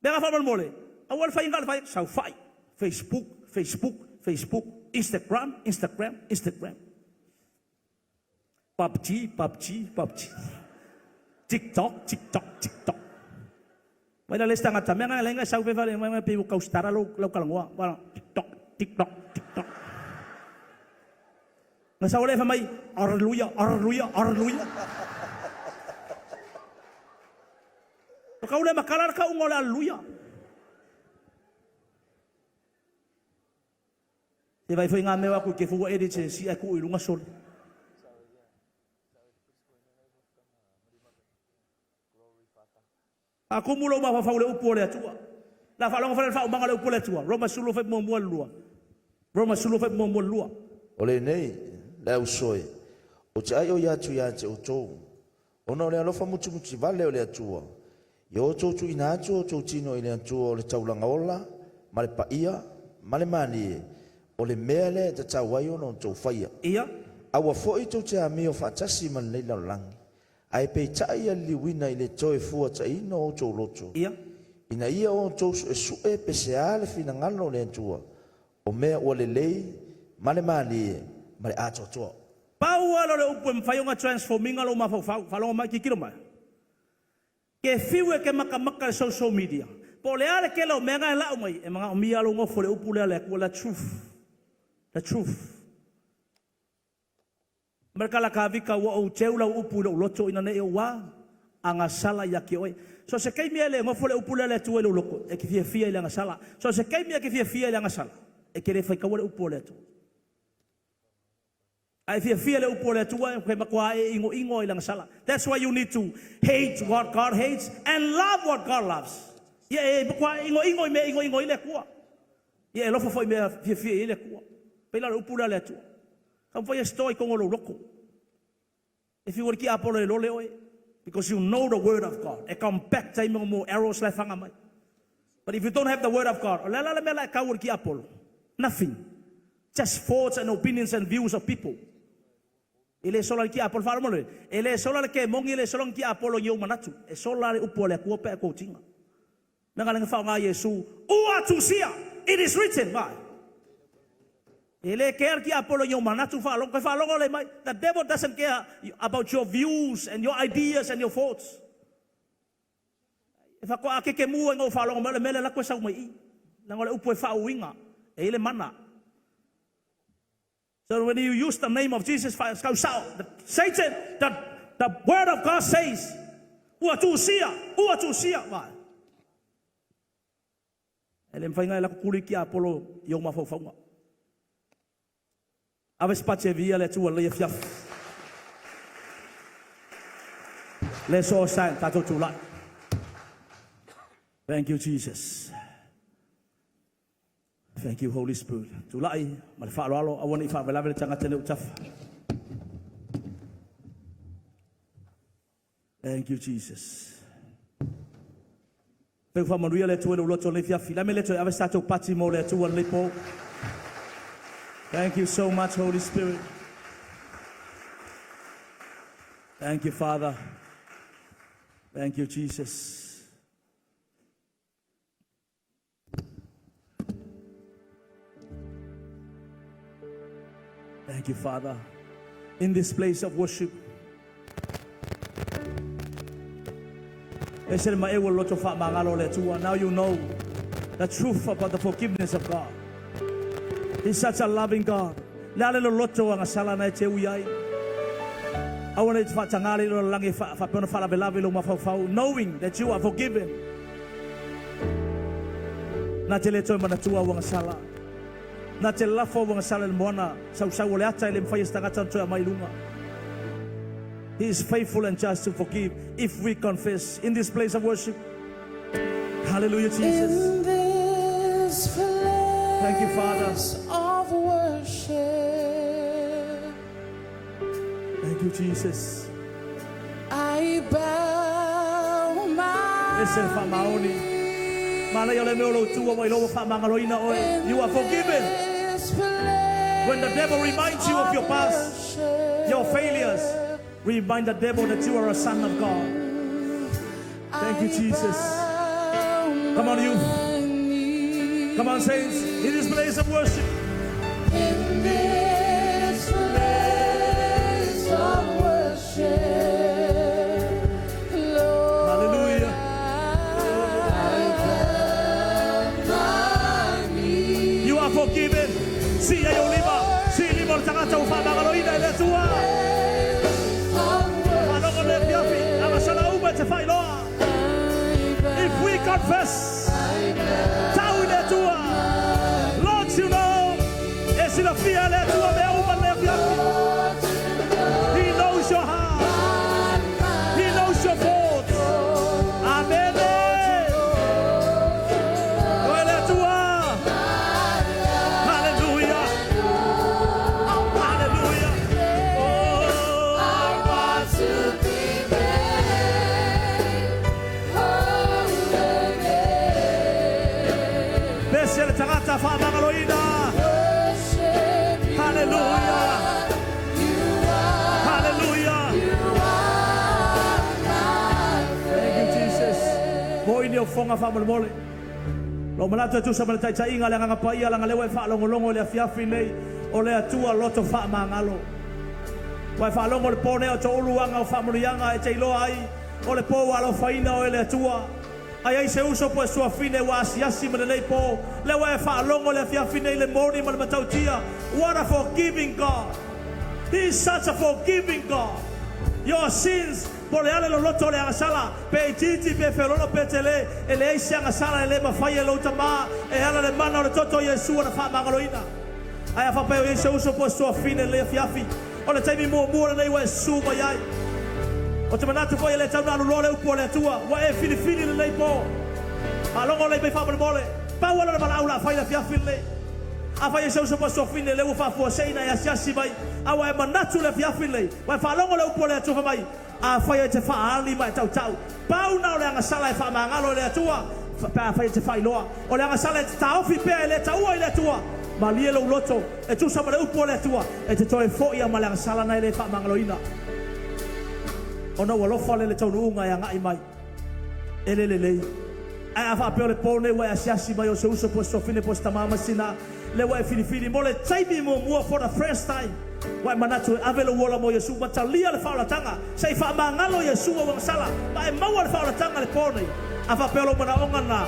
Mea na faamolemole, aua le faiga o le fai, saofai, Facebook, Facebook, Facebook, Instagram, Instagram, Instagram. PUBG, PUBG, PUBG. TikTok, TikTok, TikTok. Mai la le isi tagata, mea na leai sau pe fale, mai pei ua tausitara lou, lau talanoa. TikTok, TikTok, TikTok. Na sau lea fai mai, Aleluia, aleluia, aleluia. Ua tau le matala le tauga o le aleluia. Se vai foi ngā mea o aku i ke fua edit se si ai ku i lunga soli. Faatumu lou mafaufau i le upu a le Atua. La faalogo fale le faaumaga o le upu a le Atua. Roma 11:2. Roma 11:2. O lenei, le uso e, ou te ai o ia atu ia te outou, ona o le alofa mutimutī vale o le Atua, ia outou tuuina atu outou tino i le Atua o le taulaga ola, ma le paia, ma le mālie, o le mea lea e tatau ai ona outou faia. Ia. Aua foi tou te amio faatasi ma lenei lalolagi, Ae peitai ia liliuina i le toe fuataina o outou loto, Ia. ina ia outou suesue pe se a le finagalo o le Atua, o mea ua lelei ma le mālie ma le atoatoa. Pau lava lea o le upu e mafai ona transform ina lou mafaufau. Faalogo mai, tilotilo mai. Ke fiu e ke makamaka i le social media, po o le a le tele o mea na e lau mai, e manaomia lou nofo i le upu lea a le Atua, the truth. The truth. Ma le tala Kavika, Ua ou teu lau upu i lou loto ina ne i ou a agasala ia te oe. So se taimi e le nofo le upu lea a le Atua i lou loto, e te fiafia i le agasala. So se taimi e te fiafia i le agasala, e te le faitaua le upu a le Atua. A e fiafia i le upu a le Atua, e matua e inoino i le agasala. That's why you need to hate what God hates and love what God loves. Ia e matua e inoino i mea e inoino ai le Atua. Ia e alofa foi i mea fiafia i ai le Atua. Pei la o le upu lea a le Atua. Taumafai e store i totonu o lou loto. E fiu ai le tiapolo e lole oe. Because you know the word of God. E come back taimi o mo arrows la e fanga mai. But if you don't have the word of God, o le a la le mea la e kau o le tiapolo? Nothing. Just thoughts and opinions and views of people. E le sola le tiapolo, faalogologo, e le sola le kemoni, e le sola ni tiapolo i ni ou manatu. E sola le upu a le Atua pe a e quote ina. Leaga le faaaoga Iesu, Ua tusia! It is written! Vai. E le kea le tiapolo i ou manatu faalogo, toe faalogo le mai. The devil doesn't care about your views and your ideas and your thoughts. E faatoa keke mua ina ou faalogo mai o le mea lea la toe sau mai i. Leaga o le upu e faauiga, e i le mana. So when you use the name of Jesus, kau sao, the, Satan, the, the word of God says, ua tusia, ua tusia. Vai. E le mawhai ngai la kukuli ki Apollo i o mafaufauga. Ave se pati e via le Atua lelei afiafi. Let's all stand, tātou tūlai. Thank you, Jesus. Thank you Holy Spirit. Tulai ma le faaaloalo aua ne i faalavelave le tagata nei o tafa. Thank you Jesus. Peu faamanuia le Atua i lou loto lenei fiafi. Le a mea le toe ave se tatou pati mo le Atua lenei po. Thank you so much Holy Spirit. Thank you, Father. Thank you, Jesus. Thank you, Father. In this place of worship, E se le maeu o le loto faamagalo o le Atua. Now you know the truth about the forgiveness of God. He's such a loving God. Le a le loloto o agasala na e te ui ai. Aua ne i te faatagā le ilo lalagi e faapea ona faalavelave i lou mafaufau, knowing that you are forgiven. Na te le toe manatua au agasala. Na te lafo au agasala i le moana sausau o le ata e le mafai e se tagata ona toe aumai i luga. He is faithful and just to forgive if we confess in this place of worship. Hallelujah, Jesus. In this Thank you, Father. place of worship, Thank you, Jesus. I bow my Ese le faamaoni. knee. Manaia o le mea o lou tua ua iloa ua faamagaloina oe. In You are forgiven. this place When the devil reminds you of your past, your failures, remind the devil that you are a son of God. Thank you, Jesus. Come on, youth. Come on, saints. In this place of worship. In this place of worship, Lord, Hallelujah. I bow my knee. You are forgiven. Sii ai ou lima. Sii lima o le tagata ua faamagaloina e le Atua. Faalogo le afiafi. Agasala uma e te faailoa. If we confess, tau i le Atua. Lord, you know. E silafia e le Atua mea uma i le afiafi. He knows your heart. He knows your thoughts. Amene. Oe le Atua. Hallelujah. Hallelujah. Oh. I want to be made whole again. Pese le tagata faamagaloina. Worship you Hallelujah. are, you are, Hallelujah. you are my Thank you, Jesus. Mo ini o fonga faamolemole. Lou manatu e tusa ma le taitaiga a le Agaga Paia leaga o lea ua e faalogologo i le afiafi nei o le Atua loto faamagalo. Ua e faalogo i le po nei o toulu aga o faamanuiaga e te iloa ai o le po ua alofaina oe e le Atua. A i ai se uso po o se tuafafine ua asiasi mai lenei po, lea ua e faalogo i le afiafi nei i le moni ma le matautia. What a forgiving God! He is such a forgiving God! Your sins, po o le a le loloto o le agasala, pe itiiti, pe feoloolo, pe tele, e leai se agasala e le mafai e lou Tama e ala i le mana o le toto o Iesu ona faamagaloina. Ae a faapea o i ai se uso po o se tuafafine i lenei afiafi, o le taimi muamua lenei ua e susu mai ai. Ou te manatu foi e le tatau ona alu loa le upu a le Atua, ua e filifili i lenei po. Faalogo lelei mai faamolemole, pau lava o le valaau o le a fai i le afiafi lenei. Afai e se uso po o se tuafafine lea ua faafuasei ona e asiasi mai, a ua e manatu i le afiafi lenei, ua e faalogo i le upu a le Atua fai mai, Afai e te faaali ma e tautau, pau na o le agasala e faamagalo e le Atua, pe afai e te faailoa, o le agasala e te taofi pea e le taua i le Atua, malie lou loto, e tusa ma le upu a le Atua, e te toe fo'i lava ma le agasala na e le faamagaloina. Ona ou alofa lea i le taunuuga e agai mai, e le lelei. Ae a faapea o le po nei ua e asiasi mai o se uso po o se tuafafine po o se tama ma se tinā, lea ua e filifili mo le taimi muamua for the first time, ua e manatu e ave lou ola mo Iesu ma talia le faaolataga, se i faamagalo Iesu au agasala ma e maua le faaolataga i le po nei. A faapea o lou manaoga lena,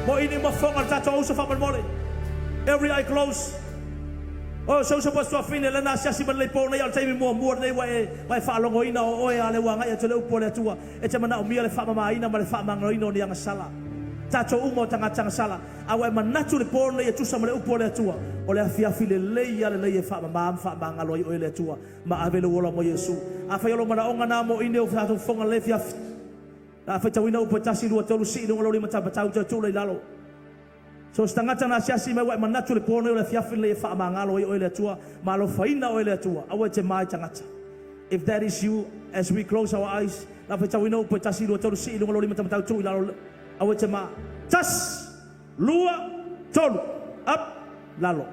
mo ini uma fofoga o le tatou auso faamolemole. Every eye closed. O se uso po o se tuafafine lea na asiasi mai lenei po nei, a o le taimi muamua lenei ua e ua e faalogoina o oe a lea ua agai atu i le upu a le Atua, e te manaomia le faamamaina ma le faamagaloina o ni agasala. Tatou uma o tagata agasala, a ua e manatu i le po lenei e tusa ma le upu a le Atua, o le afiafi lelei a lenei e faamama ma faamagalo ai oe e le Atua, ma ave lou ola mo Iesu. Afai o lou manaoga na mo ine o tatou fofoga lenei afiafi, a faitauina upu e tasi, lua, tolu, sii i luga lou lima taumatau, toe tuu lea i lalo. So se tagata na asiasi mai ua e manatu i le po nei o le afiafi lenei e faamagalo ai oe e le Atua ma alofaina oe e le Atua, aua e te ma i tagata. If that is you, as we close our eyes, la faitauina upu e tasi, lua, tolu, sii i luga lou lima taumatau, tuu i lalo, aua e te ma. Tasi, lua, tolu, up, lalo.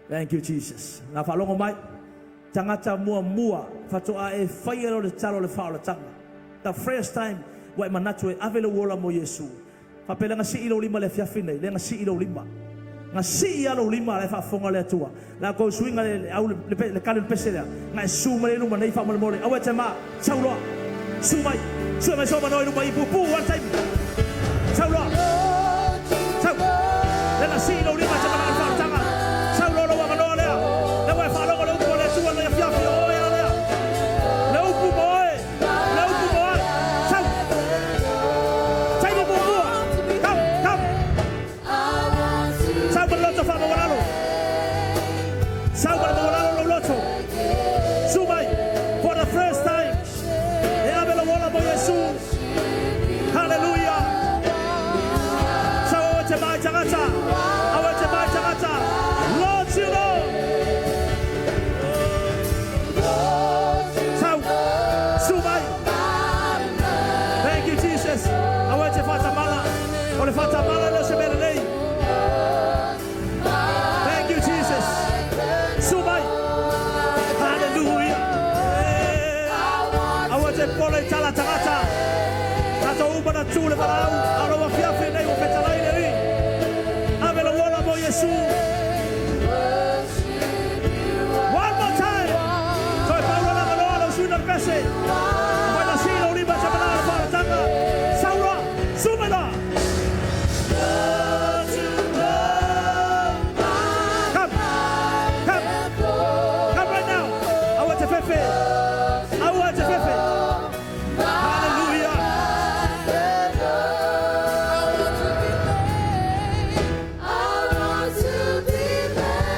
Thank you, Jesus. Na faalogo mai. Tagata muamua faatoa e faia lea o le tala o le faaolataga. The first time ua e manatu e ave lou ola mo Iesu. Faapea lea, Gasii lou lima i le afiafi nei, lea gasii lou lima. Gasii lava lou lima, la e faafofoga le Atua. La tou suiga le au le, le kali o le pese lea, na e su mai lea i luma nei faamolemole. Aua e te ma, sau loa. Su mai, sue mai sou avanoa i luma i puupuu lava le taimi. Sau loa. Sau. Lea gasii lou lima e te manao i le faaolataga. Sau loa lou avanoa lea. Lea ua e faalogo le upu a le Atua i lenei afiafi, o oe lava lea. Le upu mo oe. Le upu mo oe. Sau. Taimi muamua. Come, come. Sau ma le loto faamaualalo. Sau ma le maualalo lou loto. Su mai. For the first time. E ave lou ola mo Iesu. Hallelujah. Sau aua e te mai tagata. Aua e te mai tagata. Lord, you know. Sau. Su mai. Thank you, Jesus. Aua e te faatamala. O le faatamala lea o se mea lelei. Thank you, Jesus. Su mai. Hallelujah. Eh. Aua e te popole i tala a tagata. Tatou uma na tu le valaau. A o lau afiafi nei ua fetalai le Alii. Ave lou ola mo Iesu. One more time. Toe pau loa le avanoa lau suiga o le pese. Afai na sii lou lima e te manao i le faaolataga. Sau loa. Su mai loa. Come. Come. Come right now. Aua e te fefe. Aua e te fefe. Hallelujah. I want to be made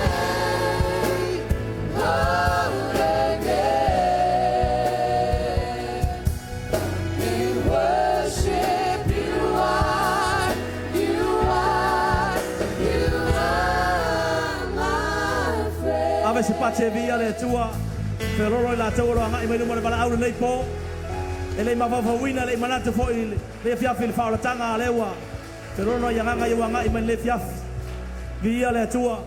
whole again. In worship, you are, you are, you are my friend. Ave se pati e viia le Atua. Feoloolo i latou o lo o agai mai luma o le valaau lenei po. E le i mafaufauina, e le i manatu foi i lenei afiafi i le faaolataga a lea ua feoloolo ai agaga ia ua agai mai lenei afiafi. Viia le Atua.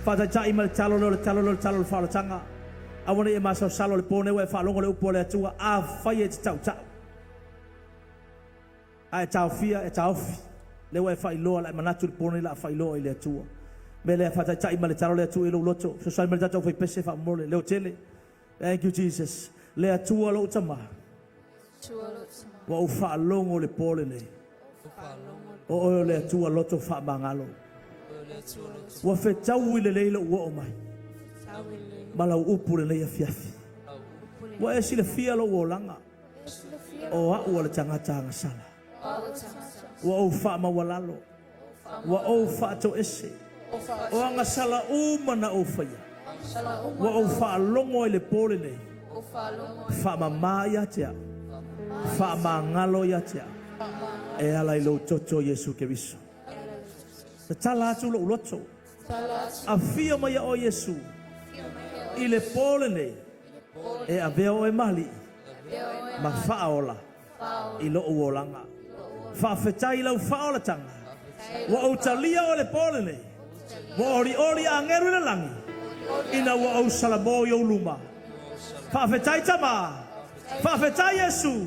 Faataitai ma le talo lea o le talo lea o le talo o le faaolataga. Aua ne i e masalosalo i le po nei ua e faalogo i le upu a le Atua, afai e te tautau. A e taofia, e taofi. Lea ua e faailoa, la e manatu i le po nei la a faailoa i le Atua. Mea lea, faataitai ma le talo le Atua i lou loto. Fesoasoani mai le tatou faipese faamolemole. Leotele. Thank you, Jesus. Le Atua lou Tama, ua ou faalogo i le po lenei. O oe o le Atua loto faamagalo. Ua fetaui lelei lou oo mai ma lau upu lenei afiafi. Ua e silafia lou olaga, o au o le tagata agasala. Ua ou faamaualalo, ua ou faatoese, o agasala uma na ou faia. Ua ou faalogo ai le po lenei, faamama ia te au, faamagalo ia te au, e ala i lou toto Iesu Keriso. Tatala atu lou loto, afio mai o Iesu, i le po lenei, e avea oe ma Alii, ma faaola i lou olaga. Faafetai i lau faaolataga, ua ou talia oe le po lenei, ua olioli agelu i le lagi, ina ua ou salamo i ou luma. Faafetai Tama, faafetai Iesu,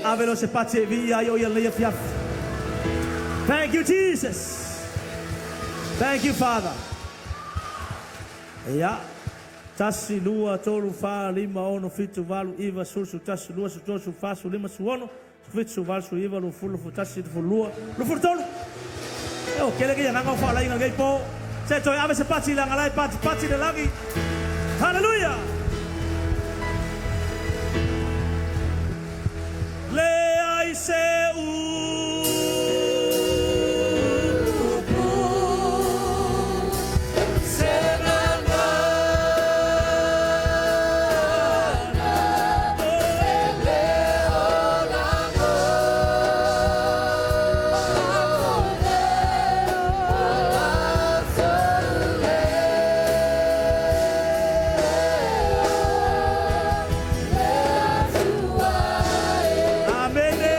ave lea o se pati e viia ai o ia lenei afiafi. Thank you, Jesus. Thank you, Father. Ia, 1, 2, 3, 4, 5, 6, 7, 8, 9, 10, 11, 12, 13, 14, 15, 16, 17, 18, 19, 20, 21, 22. E o kele ke agaga o faalaina lenei po. Se toe ave se pati i le agalae patipati le lagi. Hallelujah! Leai se upu se gagana e Amene.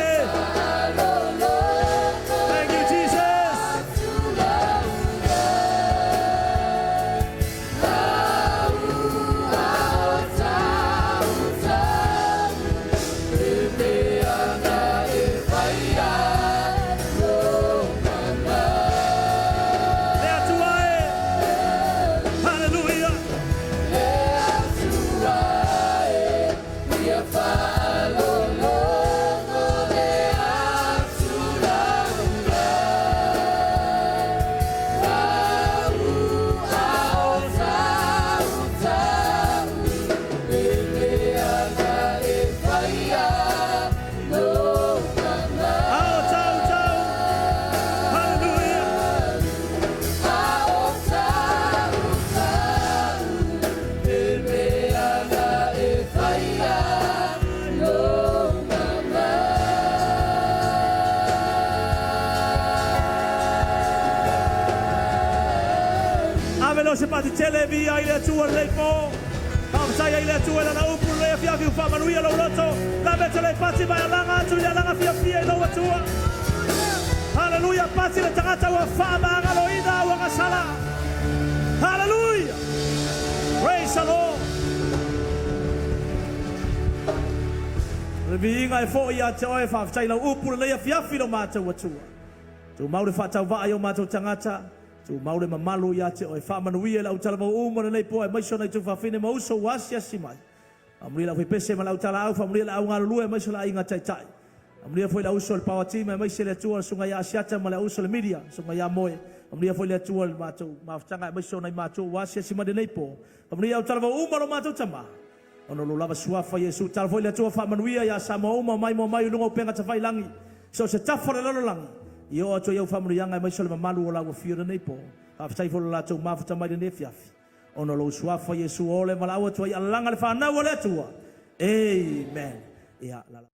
Lave leo se pati tele e viia ai le Atua i lenei po. Faafetai ai i le Atua i Lana upu i lenei afiafi ua faamanuia lou loto. Lave atu le pati ma e alaga atu i le alaga fiafia i lou Atua. Haleluia! Pati le tagata ua faamagaloina au agasala. Haleluia! Praise the Lord! O le viiga e foi ia te oe, faafetai i lau upu lenei afiafi lo matou Atua. Tumau le faatauvaa i o matou tagata, tumau le mamalu ia te oe. Faamanuia i le autalavou uma lenei po aemaise ona i tuafafine ma uso ua asiasi mai. Faamanuia le aufaipese ma le autalaau, faamanuia le augalulue aemaise o le aiga taitai. Faamanuia foi le auuso i le power team aemaise le Atua le susuga ia Asiata ma le auuso i le media, le susuga ia Moe. Faamanuia foi le Atua i le matou mafutaga aemaise o nai matua ua asiasi mai lenei po. Faamanuia autalavou uma lo matou tama. Ona o lou lava suafa Iesu. Tatalo foi le Atua faamanuia ia Samoa uma mai moa mai i luga o upega tafailagi so o se tafa o le lalolagi i oo atu ai au faamanuiaga aemaise o le mamalu o lau afio lenei po. Faafetai foi lo latou mafuta mai lenei afiafi. Ona o lou suafa Iesu o le valaau atu ai alaga le fanau a le Atua. Amen. Ia, lala.